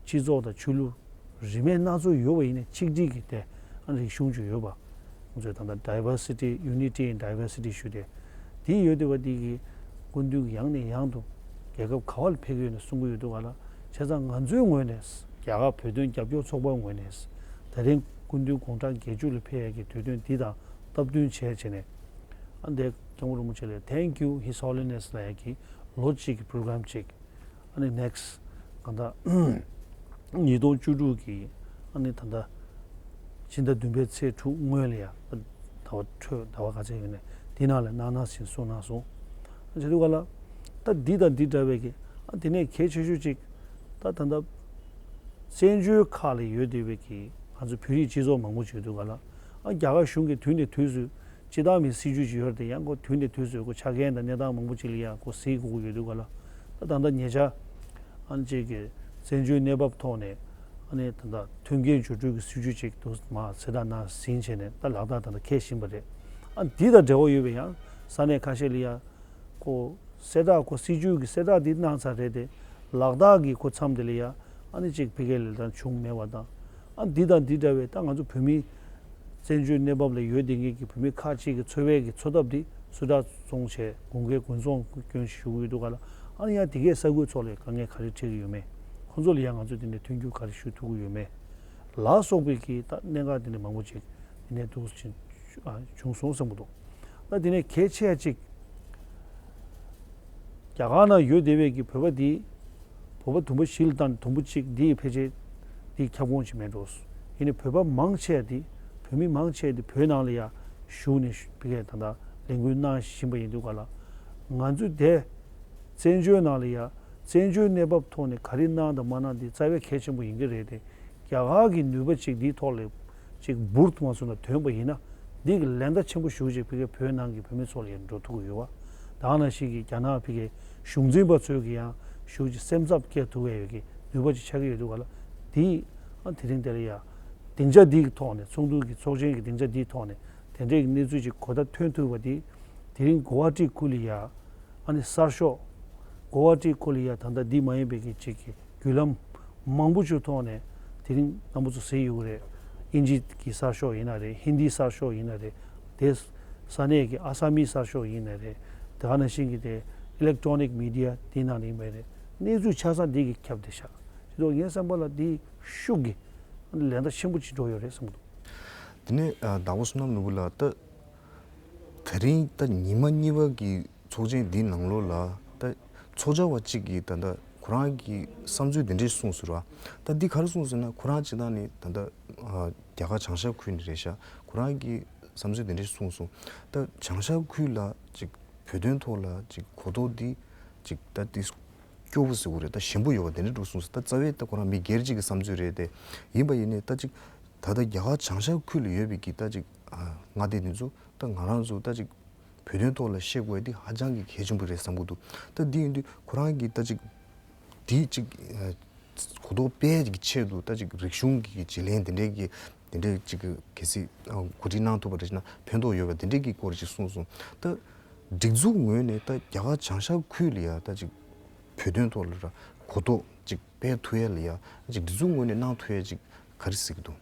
སྤྱི་ཚོགས་དང་ཆོས་ལུགས་རིས་མེད་སྣ་ཚོགས་ཡོད་པ་ཡིན་ནའི་ཆིག་སྒྲིལ་གྱི་དེ་ཨ་རིག་གཞུང་ཅིག་ཡོད་པ། ང་ཚོས་ད་ལྟ་Diversity Unity in Diversity ཞུ་དེ། དེ་ཡོད་དུས་བ་དེ་གི་སྐུ་མདུན་གྱི་ཡང་ནས་ཡང་དུ་རྒྱལ་ཁབ་ག་བ་ལ་ཕེབས་ཀྱི་ཡོད་ན་གསུང་གི་ཡོད་འདུག་ག་ལ། བྱས་ཙང་ང་ཚོའི་ངོས་ནས་རྒྱ་གར་བོད་དོན་རྒྱབ་སྐྱོར་ཚོགས་པའི་ངོས་ནས་ད་རིང་སྐུ་མདུན་དགུང་གྲངས་བརྒྱད་ཅུ་ལ་ཕེབས་ཡ་གི་དུས་སྟོན་འདི་དང་སྟབས་བསྟུན་བྱས་བྱས་ནས་ཨ་འདས་སྐྱབས་མགོན་རིན་པོ་ཆེ་ལ་Thank You His Holiness ལབ་ཡ་གི་ལོ་གཅིག་གི་པོ་རོ་གྷ་རམ་ཅིག་ཨ་ནི་ནེག་སི་གང་ལྟར་ཉིས་སྟོང་བཅུ་དྲུག་གི་ཨ་ནི་ད་ལྟ་ཕྱི་ཟླ་བདུན་པའི་ཚེས་དྲུག་སྔོན་ལ་ཡ་ཟླ་བ་འཕྲོད་ཟླ་བ་ག་ཚད་ཡོད་ནས་དེ་ནང་ལ་གནང་གནང་ཞེས་གསུངས་གནང་སོང་། བྱེད་དུས་ག་ལ་ད་འདི་དང་འདི་འདྲ་བའི་གི་ཨ་དེ་ནས་གལ་ཆེ་ཤོས་ཅིག་ད་ད་ལྟ་བཙན་བྱོལ་ཁག་ལ་ཡོད་བསྡད་པའི་གི་ང་ཚོ་བོད་རིགས་སྤྱི་ཚོགས་མང་པོ་ཅིག་ཡོད་དུས་ག་ལ་ཨ་རྒྱ་གར་གཞུང་གིས་དུས་ནས་དུས་སུ། སྤྱི་བཏང་མིའི་སྲིད་ཇུས་ཅིག་ཡོད་རེད་དེ་ཡང་ཁོ་དུས་ནས་དུས་སུ་ཁོ་ཆ་རྐྱེན་དང་གནས་སྟངས་མང་པོ་ཅིག་ལ་ཡང་ཁོ་གཟིགས་དགོས་ཀྱི་ཡོད་དུས་ག་ལ། ད་ད་ལྟ་ཉེ་ཆར་ཨ་ནི་ཅིག་གི་བཙན་བྱོལ་གནས་བབ་ཐོག་ནས་ཨ་ནི་ད་ལྟ་མཐུན་རྐྱེན་སྦྱོར་སྤྲོད་ཀྱི་སྲིད་ཇུས་ཅིག་ཏུ་མ་ཚེ་ཐར་ནང་ཟིན་བྱས་ནས་ད་ལག་བསྟར་ད་ལྟ་འཁེལ་བཞིན་པ་རེད། ཨ་འདི་དང་འབྲེལ་བ་ཡོད་པའི་ཡང་ས་གནས་ཁ་ཤས་ལ་ཡང་ཁོ་ གསལ་བསྒྲགས་ཁོ་སྲིད་ཇུས་ཀྱི་གསལ་བསྒྲགས་འདི་གནང་ཚར་རེད་དེ། ལག་བསྟར་གྱི་ཁོ་མཚམས་དེ་ལ་ཡ་ཨ་ནི་ཅིག་ཕ་གིའི་ལས་དོན་བྱུང་མེད་པ་དང་། ཨ་འདི་དང་འདི་འདྲ་བའི་ད་ང་ཚོ་བོད་མི་བཙན་བྱོལ་གནས་བབ་ལ་ཡོད་བསྡད་མཁན་གྱི་བོད་མི་ཁག་ཅིག་གི་འཚོ་བའི་གི་འཚོ་ཐབས་འདི་སུ་དག་བཙོང་བྱས་དགུན་ཁའི་དགུན་ཚོང་སྐྱོན་ཞུ་གི་ཡོད་འདུག་ག་ལ། ཨ་ནི་ཡང་དེ་གའི་ས་ཁུལ་ཚོ་ལ་དཀའ་ངལ་ག་རེ་འཕྲད་ཀྱི་ཡོད་མེད། ཁོང་ཚོ་ལ་ཡང་ང་ཚོས་དེ་འདྲའི་མཐུན་འགྱུར་ག་རེ་ཞུ་ཐུབ་ཀྱི་ཡོད་མེད་ལ་སོགས་པའི་གི་ད་གནད་འགག་དེ་འདྲ་མང་པོ་ཅིག་དེ་ནས་འདུག་ཅིང་བྱུང་སོང་བསམ་གྱི་འདུག་ད་དེ་ནས་གལ་ཆེ་ཡ་ཅིག་རྒྱ་གར་ནང་ཡོད་བསྡད་པའི་གི་བོད་པ་འདི་བོད་པ་དུམ་བུ་བཞི་ལ་བཏང་དུམ་བུ་གཅིག་འདིའི་ཕལ་ཆེར་འདི་ཁྱབ་ཁོངས་ཅིག་མེད་འགྲོ། ཡིན་ནའི་བོད་པ་མང་ཆེ་འདི་བོད་མི་མང་ཆེ་འདི་བོད་ནང་ལ་ཡ་བཞུགས་ནས་ཕ་གིར་ད་ལྟ་ལས་འགུལ་གནང་བཞིན་པ་ཡིན་དུས་ག་ལ། ང་ཚོས་དེ་བཙན་བྱོལ་ནང་ལ་ཡ་བཙན་བྱོལ་གནས་བབ་ཐོག་ནས་ག་རེ་གནང་དང་མ་གནང་འདི་རྩ་བའི་གལ་ཆེན་པོ་ཡིན་གྱི་རེད་དེ། རྒྱ་གར་གྱི་ནུས་པ་ཅིག་འདིའི་ཐོག་ལ་ཅིག་འབུར་དུ་མ་སོང་ན་ཐོན་པ་ཡིན་ན། འདི་གི་ལན་བརྡ་ཆེན་པོ་ཞེ་པོ་ཅིག་ཕ་གིའི་བོད་ནང་གི་བོད་མི་ཚོ་ལ་ཡང་འགྲོ་ཐུབ་ཀྱི་ཡོད་པ། ད་ག་ནང་བཞིན་གྱི་རྒྱ་ནག་ཕ་གིའི་གཞུང་འཛིན་པ་ཚོས་ཀྱི་ཡང་ཞེ་པོ་ཅིག་སེམས་འཚབ་སྐྱེ་ཐུབ་ཀྱི་ཡོད་ཀྱི་ནུས་པ་ཅིག་ཆགས་ཀྱི་ཡོད་འདུག་ག་ལ། འདི་ཨ་དེ་རིང་དེ་ལ་ཡང་སྡིངས་ཆ་འདི་གི་ཐོག་ནས་ཚོགས་འདུ་གི་ཚོགས་ཆེན་གྱི་སྡིངས་ཆ་འདིའི་ཐོག་ནས་དེ་འདྲའི་གནས་ཚུལ་ཅིག་གོ་བརྡ་ཐོན་ཐུབ་པ་འདི་དེ་རིང་གོ་བ་ཊི་ཁུལ་ལ་ཡང་། ཨ་ནི་གསར་ཤོག་གོ་བ་ཊི་ཁུལ་ལ་ཡ་ད་ལྟ་འདི་མ་ཡིན་པའི་གི་ཅིག་གི་བརྒྱུད་ལམ་མང་པོ་ཅིག་ཐོག་ནས་དེ་རིང་རྣམ་པ་ཚོ་གཟིགས་ཡོད་ཀྱི་རེད། དབྱིན་ཇི་གི་གསར་ཤོག་ཡིན་ན་རེད། ཧིན་དིའི་གསར་ཤོག་ཡིན་ན་རེད། དེ་ས་གནས་ཀྱི་ཨ་ས་མིའི་གསར་ཤོག་ཡིན་ན་རེད། དེ་ག་ནང་བཞིན་གྱི་དེ་ཨི་ལེག་ཊོ་ནིག་མི་ཌི་ཡ་དེའི་ནང་ནས་ཡིན་པ་རེད། གནས་ཚུལ་ཆ་ཚང་འདི་གི་ཁྱབ་བསྡད་ཤག་དེ་ཚོ་ངའི་བསམ་པ་ལ་འདི་ཤུགས་ཀྱི་ལན་བརྡ་ཆེན་པོ་ཅིག་འགྲོ་ཡོད་རེད་བསམ་གྱི་འདུག་དེ་ནས་ཨ་བདག་པོ་བསོད་ནམས་ནོར་བུ་ལགས། ད་དེ་རིང་ད་ཉི་མ་གཉིས་པ་གི་ཚོགས་ཆེན་འདིའི་ནང་ལོགས་ལ་ད་ཚོགས་བཅར་བ་གཅིག་གིས་ད་ལྟ་ཁོ་རང་གི་བསམ་ཚུལ་འདི་འདྲས་གསུངས་སོང་ར། ད་འདི་ག་རེ་གསུངས་སོང་ན། ཁོ་རང་སྤྱིར་བཏང་ནི་ད་ལྟ་ཨ་རྒྱ་གར་བྱང་ཤར་ཁུལ་ནས་རེད་ཤག་ཁོ་རང་གི་བསམ་ཚུལ་འདི་འདྲས་གསུངས་སོང་། ད་བྱང་ཤར་ཁུལ་ལ་ཅིག་བོད་དོན་ཐོག་ལ་ཅིག་གོ་རྟོགས་འདི་ཅིག་ད་འདི་སྐྱོ་པོ་ཟེར་དགོས་རེད། ད་ཞན་པོ་ཡོད་པ་འདི་འདྲས་འདུག་གསུངས་སོང་། ད་རྩ་བའི་ད་ཁོ་རང་མི་སྒེར་གཅིག་གི་བསམ་ཚུལ་རེད་དེ། ཡིན་པ་ཡིན་ནའི་ད་ཅིག་ད་ལྟ་རྒྱ་གར་བྱང་ཤར་ཁུལ་ལ་ཡོད་པའི་གི་ད་ཅིག་ཨ་མངའ་སྡེ་འདི་ཚོ་ད་ང་རང་ཚོ་ད་ཅིག་བོད་དོན་ཐོག་ལ་བཤད་དགོས་འདི་ཧ་ཅང་གི་གལ་ཆེན་པོ་རེད་བསམ་གྱི་འདུག་ད་འདི་ཡིན་དུས་ཁོ་རང་གིས་ད་ཅིག་འདི་ཅིག་ཨ་གོ་རྟོགས་སྤེལ་གྱི་ཆེད་དུ་ད་ཅིག་རིག་གཞུང་གི་བརྗེ་ལེན་དེ་འདྲའི་གི་དེ་འདྲའི་ཅིག་གི་གལ་སྲིད་ཨ་གོ་སྒྲིག་གནང་ཐུབ་པ་རེད་ན་ཕན་ཐོགས་ཡོད་པ་དེ་འདྲའི་གི་སྐོར་ཅིག་གསུངས་སོང་། ད་སྒྲིག་འཛུགས་ངོས་ནས་ད་རྒྱ་གར་བྱང་ཤར་ཁུལ་ལ་ཡ་ད་ཅིག་བོད་དོན་ཐོག་ལ་ར་གོ་རྟོགས་ཅིག་སྤེལ་ཐུབ་ཡ་ལ་ཡ་ཅིག་སྒྲིག་འཛུགས་ངོས་ནས་གནང་ཐུབ་ཡ་ཅིག་ག་རེ་གཟིགས་ཀྱི་འདུག་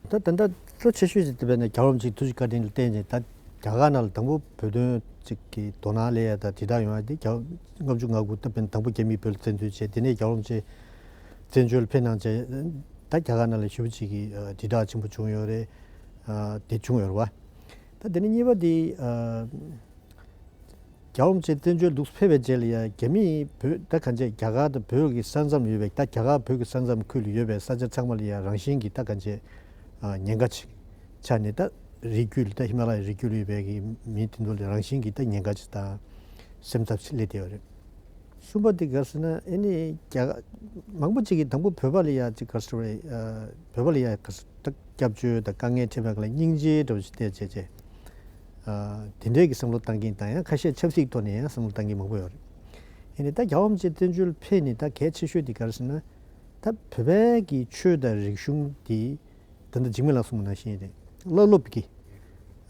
ད་ད་ལྟ་གཙོ་ཆེ་ཤོས་ཅིག་དེ་བས་ན་རྒྱལ་བ་རིན་པོ་ཆེའི་ཐུགས་རྗེ་བཀའ་དྲིན་ལ་བརྟེན་ནས་ད་རྒྱ་གར་ནང་ལ་དང་པོ་བོད་དོན་ཅིག་གི་དོ་སྣང་སླེབས་ཡ་ད་དྲིལ་བསྒྲགས་ཡོང་ཡ་དེ་རྒྱལ་བ་ལྔ་བཅུ་ང་དགུ་ད་བས་ན་དང་པོ་རྒྱ་མིས་བོད་ལ་བཙན་འཛུལ་བྱས། དེ་ནས་རྒྱལ་བ་རིན་པོ་ཆེ་བཙན་བྱོལ་ཕེབས་གནང་བྱས། ད་རྒྱ་གར་ནང་ལ་ཞེ་པོ་ཅིག་གི་ཨ་དྲིལ་བསྒྲགས་ཆེན་པོ་བྱུང་ཡོད་རེད། ཨ་དེ་བྱུང་ཡོད་རེད་བ། ད་དེ་ནས་གཉིས་པ་དེ་ཨ། རྒྱལ་བ་རིན་པོ་ཆེ་བཙན་བྱོལ་འདུག་ཕེབས་པའི་རྗེས་ལ་ཡང་རྒྱ་མིས་བོད་ད་གང་བྱས་རྒྱ་གར་དང་བོད་ཀྱི་ས་མཚམས་ཡོད་པའི་ད་རྒྱ་གར་བོད་ཀྱི་ས་མཚམས་ཁུལ་ལ་ཡོད་པའི་ས་ཆ་ཚང་མ་ལ་ཡང་རང་བཞིན་གྱིས་ད་གང་བྱས་ཨ་ཉེན་ཁ་ཆེ་ཆགས་ནས་ད་རི་རྒྱུད་ལ་ད་ཧི་མ་ལ་ཡའི་རི་རྒྱུད་ལ་ཡོད་པའི་གི་མི་དེ་ཚོ་ལ་རང་བཞིན་གྱིས་ད་ཉེན་ཁ་ཆེ་དང་སེམས་འཚབ་ཆེ་སླེབས་བསྡད་ཡོད་རེད། གསུམ་པ་དེ་ག་རེ་ཟེར་ན་ཨེ་ནི་རྒྱ་མང་པོ་ཅིག་གིས་དང་པོ་བོད་པ་ལ་ཡ་ཅིག་ག་རེ་ཟེར་བ་རེད། ཨ་བོད་པ་ལ་ཡ་ག་རེ་ཟེར་ད་སྐྱབས་བཅོལ་དང་དཀའ་ངལ་འཕྲད་པའི་སྒང་ལ་སྙིང་རྗེ་འདྲ་བོ་ཞིག་བལྟས་བྱས་བྱས། ཨ་དེ་འདྲའི་གི་བསམ་བློ་བཏང་མཁན་དང་ཡང་ཁ་ཤས་ཆབ་སྲིད་ཐོག་ནས་ཡང་བསམ་བློ་བཏང་མཁན་མང་པོ་ཡོད་རེད། ཡིན་ནའི་ད་རྒྱལ་བ་རིན་པོ་ཆེ་བཙན་བྱོལ་ཕེབས་ནས་ད་གལ་ཆེ་ཤོས་དེ་ག་རེ་ཟེར་ན། ད་བོད་པའི་གི་ཆོས་དང་རིག་གཞུང་དེ་ད་ལྟ་འཇིགས་མེད་ལགས་གསུངས་པ་ནང་བཞིན་རེད། བླ་སློབ་ཀྱི་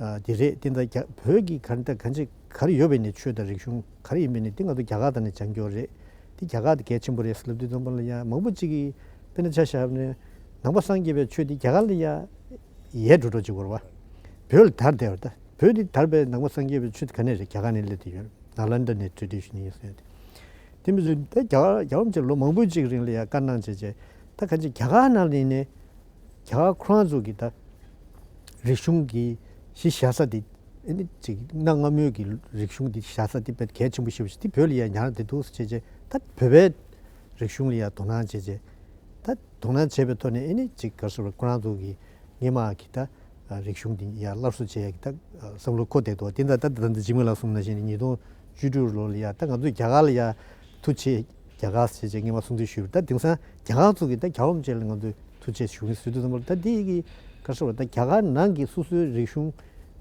ཨ་དེ་རེད། དེ་འདྲ་རྒྱ་བོད་ཀྱི་ག་རེ་ད་གང་ཅི་ག་རེ་ཡོད་པའི་ནས་ཆོས་དང་རིག་གཞུང་ག་རེ་ཡིན་པའི་ནས་དེ་ང་ཚོ་རྒྱ་གར་དང་ནས་སྦྱང་རྒྱུ་རེད། དེ་རྒྱ་གར་དེ་གལ་ཆེན་པོ་རེད་ཟེར་ལབ་དུས་ཙམ་པ་ལ་ཡང་མང་པོ་ཅིག་གིས་དཔེར་ན་ཆ་བཞག་ན་ནང་པ་སངས་རྒྱས་པའི་ཆོས་དེ་རྒྱ་གར་ལ་ཡ་ཡལ་འགྲོ་འགྲོ་ཅིག་བོར་བ། བོད་ལ་དར་བསྡད་པ་ད་བོད་དེ་དར་བའི་ནང་པ་སངས་རྒྱས་པའི་ཆོས་དེ་ག་ནས་རེད། རྒྱ་གར་ནས་སླེབས་བསྡད་ཡོད་རེད། ནཱ་ལེནྡྲ་ནས་ཊེ་ཌི་ཤན་ཡིན་ཟེར་ཏེ། དེ་མི་ཚོས་ད་རྒྱ་གར་རྒྱ་གར་ཅིག་ལོ་མང་པོའི་ཅིག་རིང་ལ་ཡ་བཀའ་གནང་བྱས་བྱས་ད་ག་ཅིག་རྒྱ་གར་ནང་ལ་ཡིན་ནས་རྒྱ་གར་ཁོ་རང་ཚོ་གི་ད་རིག་གཞུང་གི་གཞི་བཞག་ས་དེ་ཨེ་ནི་ཅིག་གནའ་སྔ་མོའི་གི་རིག་གཞུང་དེ་བཞག་ས་དེ་དཔེ་གལ་ཆེན་པོ་ཞེ་པོ་ཞིག་དེ་བོད་ལ་ཡ་ཉར་བསྡད་འདུག་ཟེར་བྱས་བྱས་ད་བོད་པའི་རིག་གཞུང་ལ་ཡ་དོ་སྣང་བྱས་བྱས་ད་དོ་སྣང་བྱས་པའི་ཐོག་ནས་ཨེ་ནི་ཅིག་ག་རེ་ཟེར་བ་ཁོ་རང་ཚོ་གི་སྔོན་མ་གི་ད་རིག་གཞུང་འདི་ཡར་སླར་གསོ་བྱེད་ཡ་གི་ད་བསམ་བློ་འཁོར་བསྡད་འདུག་དེ་འདྲ་ད་ད་ལྟ་འཇིགས་མེད་ལགས་གསུངས་ནང་བཞིན་ཉིས་སྟོང་བཅུ་དྲུག་ལོ་ལ་ཡ་ད་ང་ཚོས་རྒྱ་གར་ལ་ཡ་ཐུགས་རྗེ་ཆེ་རྒྱ་གར་ཟེར་བྱས་སྔོན་མ་གསུང་ཚུལ་ཞུས་པ་ད་དེང་སང་རྒྱ་གར་ཚོ་གིས་ད་རྒྱལ་བ་རིན་པོ་ཆེ་ལ་ང་ཚོས་ཐུགས་རྗེ་ཆེ་ཞུ་གི་ཟེར་དུས་ཙམ་པ་ད་འདི་ཡི་གི་ག་རེ་ཟེར་བ་ད་རྒྱ་གར་ནང་གི་སོ་སོའི་རིག་གཞུང་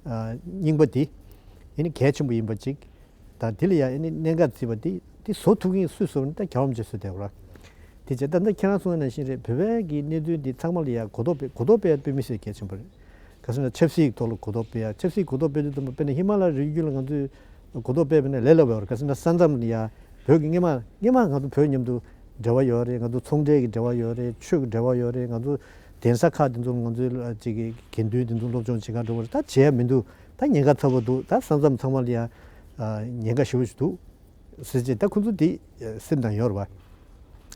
རྙིང་པ་འདི་ཡིན་ན་གལ་ཆེན་པོ་ཡིན་པ་ཅིག་ད་དེ་ལ་ཡང་ཨེ་ནི་གནད་འགག་བརྩིས་པ་དེ་དེ་བཟོ་ཐུབ་མཁན་སུས་བཟོ་ན་ད་རྒྱལ་བ་རིན་པོ་ཆེས་བཟོས་བསྡད་པ་རེད། དེ་བྱས་ད་ལྟ་ཁྱེད་རང་གསུངས་པ་ནང་བཞིན་རེད། བོད་པའི་གི་གནད་དོན་འདི་ཚང་མ་ལ་ཡང་གོ་རྟོགས་སྤེལ་གོ་རྟོགས་སྤེལ་ཡ་དཔེ་མི་སྲིད་གལ་ཆེན་པོ་རེད། ག་ཟེར་ན་ཆབ་སྲིད་ཀྱི་ཐོག་ལ་གོ་རྟོགས་སྤེལ་ཡ་ཆབ་སྲིད་གོ་རྟོགས་སྤེལ་དུས་ཙམ་པ་དཔེར་ན་ཧི་མ་ལ་རི་རྒྱུད་ལ་ང་ཚོས་ གོ་རྟོགས་སྤེལ་བ་ན་ལས་སླ་པོ་ཡོད་རེད། ག་ཟེར་ན་ས་མཚམས་ལ་ཡ་བོད་ཀྱི་སྔོན་མ་སྔོན་མ་ང་ཚོ་བོད་མཉམ་དུ་འབྲེལ་བ་ཡོད་རེད། ང་ཚོ་ཚོང་འབྲེལ་གྱི་འབྲེལ་བ་ཡོད་རེད། ཆོས་ཀྱི་འབྲེལ་བ་ཡོད་རེད། ང་ཚོ་གདན་ས་ཁག་དེ་ཚོ་ང་ཚོའི་ཅིག་གི་དགེ་འདུན་དེ་ཚོ་སློབ་སྦྱོང་བྱེད་གར་འགྲོ་བ་རེད། ད་བྱེད་ཡ་མི་འདུག་ད་ཉེན་ཁ་ཚ་པོ་འདུག་ད་ས་མཚམས་ཚང་མ་ལ་ཡ་ཉེན་ཁ་ཞེ་པོ་ཞིག་འདུག་ཟེར་བྱས། ད་ཁོ་ཚོ་དེ་སེམས་ནང་ཡོད་རེད་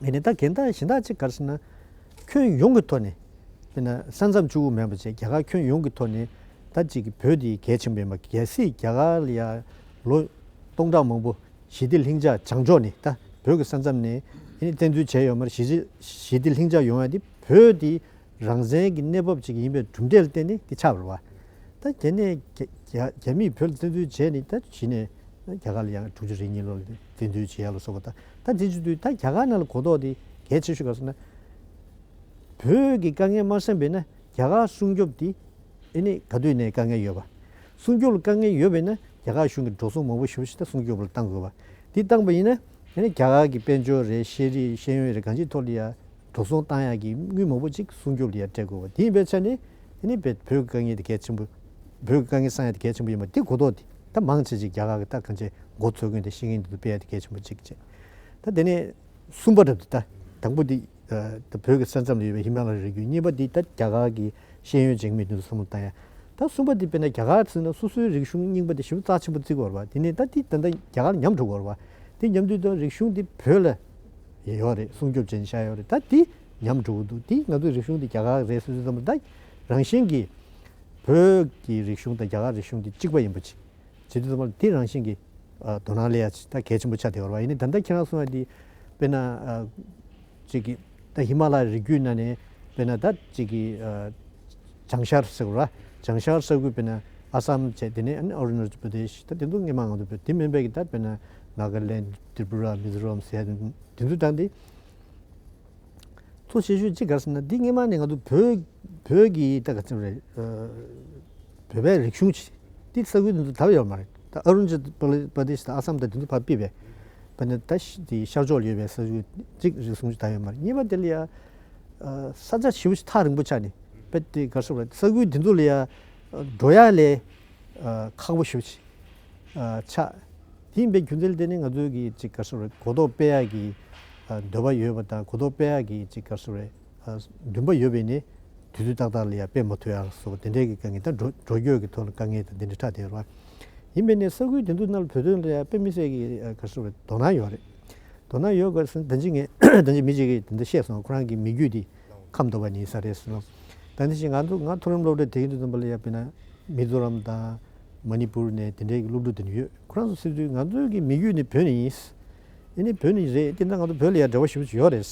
བ། ཡིན་ནའི་ད་གཞན་དག་གཞན་དག་ཅིག་ག་རེ་ཟེར་ན། ཁྱོན་ཡོངས་ཀྱི་ཐོག་ནས། དཔེར་ན་ས་མཚམས་གཅིག་པུ་མིན་པ་བྱས། རྒྱ་གར་ཁྱོན་ཡོངས་ཀྱི་ཐོག་ནས་ད་ཅིག་གི་བོད་དེ་གལ་ཆེན་པོ་ཡིན་པ། གལ་སྲིད་རྒྱ་གར་ལ་ཡ་ལོ་སྟོང་ཕྲག་མང་པོ་ཞི་བདེ་ལྷིང་འཇགས་བྱང་ཕྱོགས་ནས། ད་བོད་ཀྱི་ས་མཚམས་ནས་ཨ་ནི་བཙན་འཛུལ་བྱས་ཡོད་མ་རེད། ཞི་བདེ་ཞི་བདེ་ལྷིང་འཇགས་ཡོང་ཡ་དེ་བོད་དེ་རང་བཙན་གྱི་གནས་བབ་ཅིག་ཡིན་པའི་གྲུབ་འབྲས་ལ་བརྟེན་ནས་དེ་ཆགས་པ་རེད་བ། ད་དེ་ནས་རྒྱ་རྒྱ་རྒྱ་མིས་བོད་ལ་བཙན་འཛུལ་བྱས་ནས། ད་གཞི་ནས་རྒྱ་གར་ལ་ཡང་དྲུག་ཅུ་རེ་གཉིས་ལོ་ལ་བཙན་འཛུལ་བྱས་ཡ་ལ་སོགས་པ། ད་ད་དེ་བྱེད་དུས་ད་རྒྱ་གར་ནང་ལ་གོ་རྟོགས་དེ་གལ་ཆེ་ཤོས་ག་རེ་ཟེར་ན། བོད་ཀྱི་དཀའ་ངལ་མ་སེམས་པས་ན་རྒྱ་གར་སྲུང་སྐྱོབ་དེ་ཨེ་ནི་ག་དུས་ནས་དཀའ་ངལ་ཡོད་པ། སྲུང་སྐྱོབ་ལ་དཀའ་ངལ་ཡོད་པས་ན་རྒྱ་གར་གཞུང་གིས་འགྲོ་སོང་མང་པོ་ཞེ་པོ་ཞིག་ད་སྲུང་སྐྱོབ་ལ་བཏང་དགོས་པ། དེ་བཏང་པ་ཡིན་ན་ཨེ་ནི་རྒྱ་གར་གྱི་དཔལ་འབྱོར་རེད། ཤེས་རིག་ཤེས་ཡོན་རེད། གང་ཅིའི་ཐོག་ལ་ཡ་འགྲོ་སོང་བཏང་ཡག་གི་དངུལ་མང་པོ་ཅིག་སྲུང་སྐྱོབ་ལ་ཡ་སྤྲད་དགོས་པ། དེ་ཡིན་པའི་ཆ་ནས་ཨེ་ནི་བོད་བོད་ཀྱི་དཀའ་ངལ་དེ་གལ་ཆེན་པོ། བོད་ཀྱི་དཀའ་ངལ་སེལ་ཡ་དེ་གལ་ཆེན་པོ་ཡིན་པ་དེ་གོ་རྟོགས་དེ་ད་མང་ཆེ་ཅིག་རྒྱ་གར་གྱི་ད་གང་ཅི་མགོ་ཚོས་མཁན་དེ་ཤེས་མཁན་དེ་ཚོ་སྤེལ་ཡ་དེ་གལ་ཆེན་པོ་གཅིག་བྱས། ད་དེ་ནས་གསུམ་པ་རབ་དེ། ད་དང་པོ་དེ་ཨ་ད་བོད་ཀྱི་ས་མཚམས་ལ་ཡོད་པའི་ཧི་མ་ལ་ཡའི་རི་རྒྱུད། གཉིས་པ་དེ་ད་རྒྱ་གར་གྱི་ཤེས་ཡོན་སྦྱང་མི་དེ་ཚོ་བསམ་བློ་བཏང་ཡ། ད་གསུམ་པ་དེ་དཔེར་ན་རྒྱ་གར་ཟེར་ན་སོ་སོའི་རིག་གཞུང་རྙིང་པ་དེ་ཞེ་པོ་རྩ་ཆེན་པོ་བརྩི་གི་ཡོད་རེད་བ། དེ་ནས་ད་དེ་ད་ལྟ་རྒྱ་གར་ཉམས་འགྲོ་གི་ཡོད་རེད་བ། དེ་ཉམས་དུས་ད་རིག་གཞུང་དེ་བོད་ལ་ཡོད་རེད། སྲུང་སྐྱོབ་བྱས་ནས་བཞག་ཡོད་རེད། ད་དེ་ཉམས་འགྲོ་གི་འདུག་དེ་ང་ཚོའི་རིག་གཞུང་དེ་རྒྱ་གར་རེད་ཟེར་དུས་ཙམ་པ། ད་རང་བཞིན་གྱིས་བོད་ཀྱི་རིག་གཞུང་དང་རྒྱ་གར་རིག་གཞུང་དེ་གཅིག་པ་ཡིན་པ་ཅིག་བྱེད་དུས་ཙམ་པ་དེ་རང་བཞིན་གྱིས་ཨ་དོ་སྣང་སླེབས་ཡ་ཅིག་ད་གལ་ཆེན་པོ་ཆགས་བསྡད་ཡོད་རེད་བ། ཡིན་ནའི་ད་ལྟ་ཁྱེད་རང་གསུངས་པ་དེ་དཔེར་ན་ཨ་ཅིག་གི་ད་ཧི་མ་ལ་ཡའི་རི་རྒྱུད་ནང་ནས་དཔེར་ན་ད་ཅིག་གི་ཨ་བྱང་ཤར་ཟེར་བ། བྱང་ཤར་ས་ཁུལ་དཔེར་ན་ཨ་སམ་བྱས། དེ་ནས་ཨ་ནི་ཨ་རུ་ན་ཅལ་པྲ་དེཤ། ད་དེ་ཚོ་སྔོན་མ་ང་ཚོ་བོད་དེ་མིན་པའི་གི་ད་དཔེར་ན་ནཱ་ག་ལེན་ཌི། ཏྲི་པུ་ར། མི་ཛོ་རམ་ཟེར་ཡ་དེ་ཚོ་དང་དེ། གཙོ་ཆེ་ཤོས་གཅིག་ག་རེ་ཟེར་ན། འདི་སྔོན་མ་ནས་ང་ཚོ་བོད་བོད་ཀྱི་ད་ག་ཚོད་རེད། ཨ་བོད་པའི་རིག་གཞུང་ཅིག་འདི་ས་ཁུལ་དེ་ཚོ་དར་ཡོད་མ་རེད། ད་ཨ་རུ་ན་ཅལ་པྲ་དེཤ་དང་ཨ་སམ་དང་དེ་ཚོ་ཕར་ཕུད་པས། དཔེར་ན་ད་ཤ་དེ་ཤར་ཕྱོགས་ལ་ཡོད་པའི་ས་ཁུལ་གཅིག་རིག་གཞུང་ཅིག་དར་ཡོད་མ་རེད། གཉིས་པ་དེ་ལ་ཡ་ཨ་ས་ཆ་ཞེ་པོ་ཅིག་ཐག་རིང་པོ་ཆགས་ནས། དཔེ་དེ་ག་རེ་ཟེར་དགོས་རེད། ས་ཁུལ་དེ་ཚོ་ལ་ཡ་ཨ་འགྲོ་ཡ་ལས་ཨ་ཁག་པོ་ཞེ་པོ་ཅིག་ཨ་ཆགས། དེ་ཡིན་པའི་རྒྱུ་མཚན་ལ་བརྟེན་ནས་ང་ཚོའི་གི་ཅིག་ག་རེ་ཟེར་དགོས་རེད། གོ་རྟོགས་སྤེལ་ཡག་གི་ཨ་འདོད་པ་ཡོད་པ་དང་། གོ་རྟོགས་སྤེལ་ཡག་གི་ཅིག་ག་རེ་ཟེར་དགོས་རེད། ཨ་འདུན་པ་ཡོད་པས་ནི་དུས་ཚོད་ཏག་ཏག་ལ་ཡ་སྤེལ་མ་ཐུབ་ཡག་སོགས་པ་དེ་འདྲའི་གི་དཀའ་ངལ། ད་འགྲོ་འགྲོ་སྐྱོད་ཀྱི་ཐོག་ལ་དཀའ་ངལ་དང་དེ་འདྲ་འཕྲད་བསྡད་ཡོད་རེད་བ། ཡིན་པས་ནི་ས་ཁུལ་དེ་ཚོའི་ནང་ལ་བོད་དོན་ལ་ཡ་དཔེ་མི་སྲིད་ཀྱི་ཨ་ག་རེ་ཟེར་དགོས་རེད། དོ་སྣང་ཡོད་རེད། དོ་སྣང་ཡོད་དགོས་ཟེར་ན། ད་ཅི་ངས་ད་ཅི་མི་གཅིག་གིས་དེ་འདྲ་བཤད་སོང་། ཁོ་རང་གི་མི་རྒྱུད་དེ་ཁམས་དོ་པ་ནས་ས་རེད་ཟེར་ལ། ད་ནི་ཞིག་ང་ཚོ་ང་མཐོ་རིམ་སློབ་གྲྭ་དེ་གི་དུས་ཙམ་པ་ལ་ཡ་དཔེར་ན་མི་ཛོ་རམ་དང་མ་ནི་པུར་ནས་དེ་འདྲའི་གི་སློབ་ཕྲུག་དེ་འདྲ་ཡོད། ཁོ་རང་ཚོ་ཟེར་དུས་ང་ཚོའི་གི་མི་རྒྱུད་ནི་བོད་ནས་ཡིན། ཨེ་ནི་བོད་ནས་རེད། དེ་འདྲ་ང་ཚོ་བོད་ལ་ཡ་འབྲེལ་བ་ཞེ་པོ་ཅིག་ཡོད་རེད།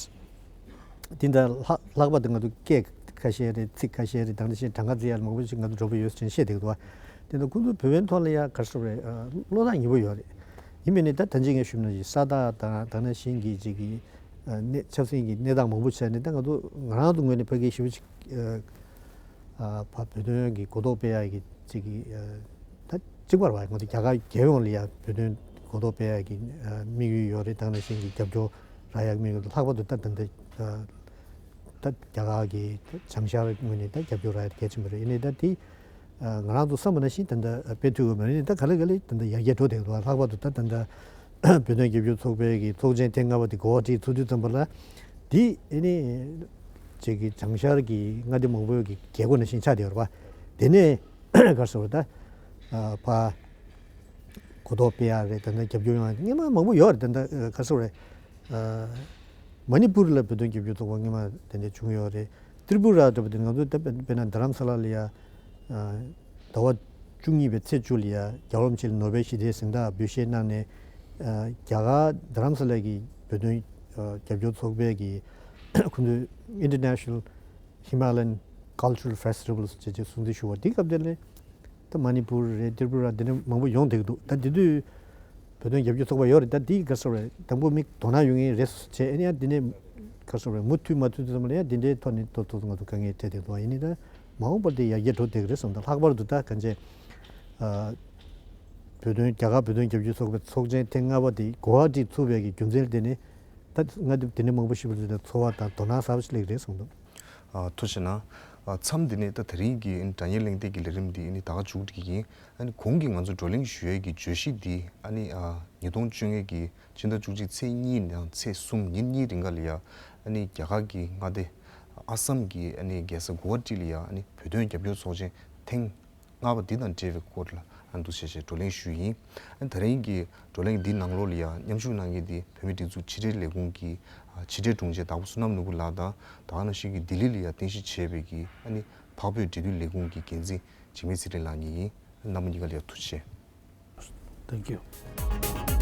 དེ་འདྲ་ལྷག་ལྷག་པར་དུ་ང་ཚོ་སྐད་ཁ་ཤས་རེད། ཚིག་ཁ་ཤས་རེད། ད་ནི་ཞིག་གྲངས་ཀ་རྩིས་ཡ་མང་པོ་ཞིག་ང་ཚོ་འབྲེལ་བ་ཡོད་ཟེར་བཤད་བསྡད་འདུག་བ། དེ་འདྲ་ཁོང་ཚོ་བོད་པའི་ཐོག་ལ་ཡ་ག་རེ་ཟེར་དགོས་རེད། བློ་ཐག་ཉེ་པོ་ཡོད་རེད། ཡིན་པས་ནི་ད་ད་ཅི་ངས་ཞུས་ན་ཅིག་ས་རྟགས་དང་། ད་ནང་བཞིན་གྱི་ཅིག་གི་ཨ་གནས་ཆབ་སྲིད་ཀྱི་གནས་སྟངས་མང་པོ་བྱས་ནས། ད་ང་ཚོ་ང་རང་ཚོ་ངོས་ནས་ཕ་གི་ཞེ་པོ་ཅིག་ཨ་ཨ་ཕ་བོད་དོན་གྱི་གོ་རྟོགས་སྤེལ་ཡག་གི་ཅིག་གི་ཨ་ད་གཅིག་པར་བ། ང་ཚོ་རྒྱ་གར་རྒྱལ་ཡོངས་ལ་ཡ་བོད་དོན་གོ་རྟོགས་སྤེལ་ཡག་གི་ཨ་དམིགས་ཡུལ་ཡོད་རེད། ད་ནང་བཞིན་གྱི་རྒྱབ་སྐྱོར་རག་ཡག་དམིགས་ཡུལ། ལྷག་པར་དུ་ད་ད་ལྟ་ཨ་ད་རྒྱ་གར་གྱི་བྱང་ཤར་ངོས་ནས་ད་རྒྱབ་སྐྱོར་རག་ཡག་གལ་ཆེན་པོ་རེད། ཡིན་ནའི་ད་དེ་ཨ་ང་རང་ཚོ་བསམ་པ་ནང་བཞིན་ད་ལྟ་སྤེལ་ཐུབ་ཡོད་མ་རེད། ད་ག་ལེ་ག་ལེ་ད་ལྟ་ཡར་རྒྱས་འགྲོ་བསྡད་འདུག་ལྷག་པར་དུ་ད་ད་ལྟ་བོད་དོན་རྒྱབ་སྐྱོར་ཚོགས་པའི་གི་ཚོགས་ཆེན་ཐེངས་ལྔ་པ་དེ་གོ་བ་སྒྲིག་ཚུགས་དུས་ཙམ་པ་ལ། དེ་ཨེ་ནི་ཅིག་གི་བྱང་ཤར་གྱི་མངའ་སྡེ་མང་པོའི་གི་རྒྱལ་སྒོ་ནང་བཞིན་ཆགས་བསྡད་ཡོད་རེད་པ། དེ་ནས་ག་རེ་ཟེར་བ། ད་ཨ་ཕ་གོ་རྟོགས་སྤེལ་ཡག་རེད། ད་ལྟ་རྒྱབ་སྐྱོར་ཡོང་ཡག་སྔོན་མ་མང་པོ་ཡོད་རེད། ད་ལྟ་ག་རེ་ཟེར་བ་རེད། ཨ་མ་ནི་པུར་ལ་བོད་དོན་རྒྱབ་སྐྱོར་ཚོགས་པ་སྔོན་མ་དེ་འདྲ་བྱུང་ཡོད་རེད། ཏྲི་པུ་ར་འདྲ་པོ་དེ་ང་ཚོ་ད་དཔེར་ན་རྡ་རམ་ས་ལ་ལ་ཡ་ཨ་ཟླ་བ་བཅུ་གཉིས་པའི་ཚེས་བཅུ་ལ་ཡ་རྒྱལ་བ་རིན་པོ་ཆེ་ལ་ནོ་བེལ་ཞི་བདེའི་གཟེངས་རྟགས་འབུལ་བཞེས་གནང་ནས། ཨ་རྒྱ་གར་རྡ་རམ་ས་ལ་གི་བོད་དོན་ཨ་རྒྱབ་སྐྱོར་ཚོགས་པའི་གི་ཁོང་ཚོའི་International Himalayan Cultural Festivals ཅེས་ཅེས་སྲུང་བརྩི་ཞུ་བ་དེ་སྐབས་དེ་ལས། ད་མ་ནི་པུར་རེད། ཏྲི་པུ་ར། འདི་འདྲ་མང་པོ་ཡོང་བསྡད་ཀྱི་འདུག་ད་དེ་དུས་བོད་དོན་རྒྱབ་སྐྱོར་ཚོགས་པ་ཡོད་རེད། ད་འདི་ག་རེ་ཟེར་རེད། དང་པོ་མི་དོ་སྣང་ཡོང་གི་རེད་ཟེར་བྱས། ཨ་ནི་ཡང་འདི་ནས་ག་རེ་ཟེར་རེད། མུ་མཐུད་མ་མཐུད་དུ་ཙམ་ལ་ཡང་འདི་འདྲའི་ཐོག་ནས་ཏོག་ཏོག་ང་ཚོ་དཀའ་ངལ་འཕྲད་བསྡད་འདུག་ཡིན་ནའི་ད་མ་འོངས་པར་དེ་ཡར་རྒྱས་འགྲོ་བསྡད་ཀྱི་རེད་བསམ། ད་ལྷག་པར་དུ་ད་གང་བྱས་ཨ་བོད་དོན་རྒྱ་གར་བོད་དོན་རྒྱབ་སྐྱོར་ཚོགས་པའི་ཚོགས་ཆེན་ཐེངས་ལྔ་པ་དེ་གོ་བ་སྒྲིག་ཚུགས་པའི་གི་རྒྱུ་མཚན་ལ་བརྟེན་ནས། ད་ང་ཚོ་དེ་འདྲའི་མང་པོ་ཞིག་ལ་ཚོར་བ་དང་དོ་སྣང་གསར་པ་ཞིག་སླེབས་རེད་གསུངས་འདུག་ཨ་ཐུགས་རྗེ་གནང་། ཨ་མཚམས་འདི་ནས་ད་དེ་རིང་གི་ཨ་ནི་དྲ་བརྙན་གླེང་སྟེགས་ཀྱི་ལས་རིམ་འདི་ཨ་ནི་ད་ག་མཇུག་སྒྲིལ་གྱི་ཡིན། ཨ་ནི་གོང་གི་ང་ཚོ་བགྲོ་གླེང་ཞུ་ཡས་ཀྱི་བརྗོད་གཞི་འདི་ཨ་ནི་ཨ་ཉིས་སྟོང་བཅོ་ལྔ་གི་ཕྱི་ཟླ་བཅུ་གཅིག་ཚེས་གཉིས་དང་ཚེས་གསུམ་ཉིན་གཉིས་རིང་ག་ལ་ཡ་ཨ་ནི་རྒྱ་གར་གྱི་མངའ་སྡེ་ཨ་སམ་གྱི་ཨ་ནི་རྒྱལ་ས་གུ་ཝ་ཊི་ལ་ཡ་ཨ་ནི་བོད་དོན་རྒྱབ་སྐྱོར་ཚོགས་ཆེན་ཐེངས་ལྔ་པ་འདི་དང་འབྲེལ་བའི་སྐོར་ལ་ཨ་ནི་འདུག་བྱས་བྱས་བགྲོ་གླེང་ཞུས་ཡིན། ཨ་ནི་དེ་རིང་གི་བགྲོ་གླེང་འདི་ནང་ལོགས་ལ་ཡ་མཉམ་ཞུགས་གནང་མཁན་འདི་བོད་མིའི་སྒྲིག་འཛུགས་ཕྱི་དྲིལ་ལས་ཁུངས་ཀྱི་ཨ་ཕྱི་དྲིལ་དྲུང་ཆེ་དྭགས་པོ་བསོད་ནམས་ནོར་བུ་ལགས་དང་ད་ག་ནང་བཞིན་གྱི་ལྡི་ལི་ལ་ཡ་རྟེན་གཞི་བྱས་པའི་གི་ཨ་ནི་འཕགས་བོད་འབྲེལ་མཐུད་ལས་ཁུངས་ཀྱི་འགན་འཛིན་འཇིགས་མེད་ཚེ་རིང་ལགས་གཉིས་ཡིན། རྣམ་པ་གཉིས་ཀ་ལ་ཡ་ཐུགས་རྗེ་ཆེ། Thank you.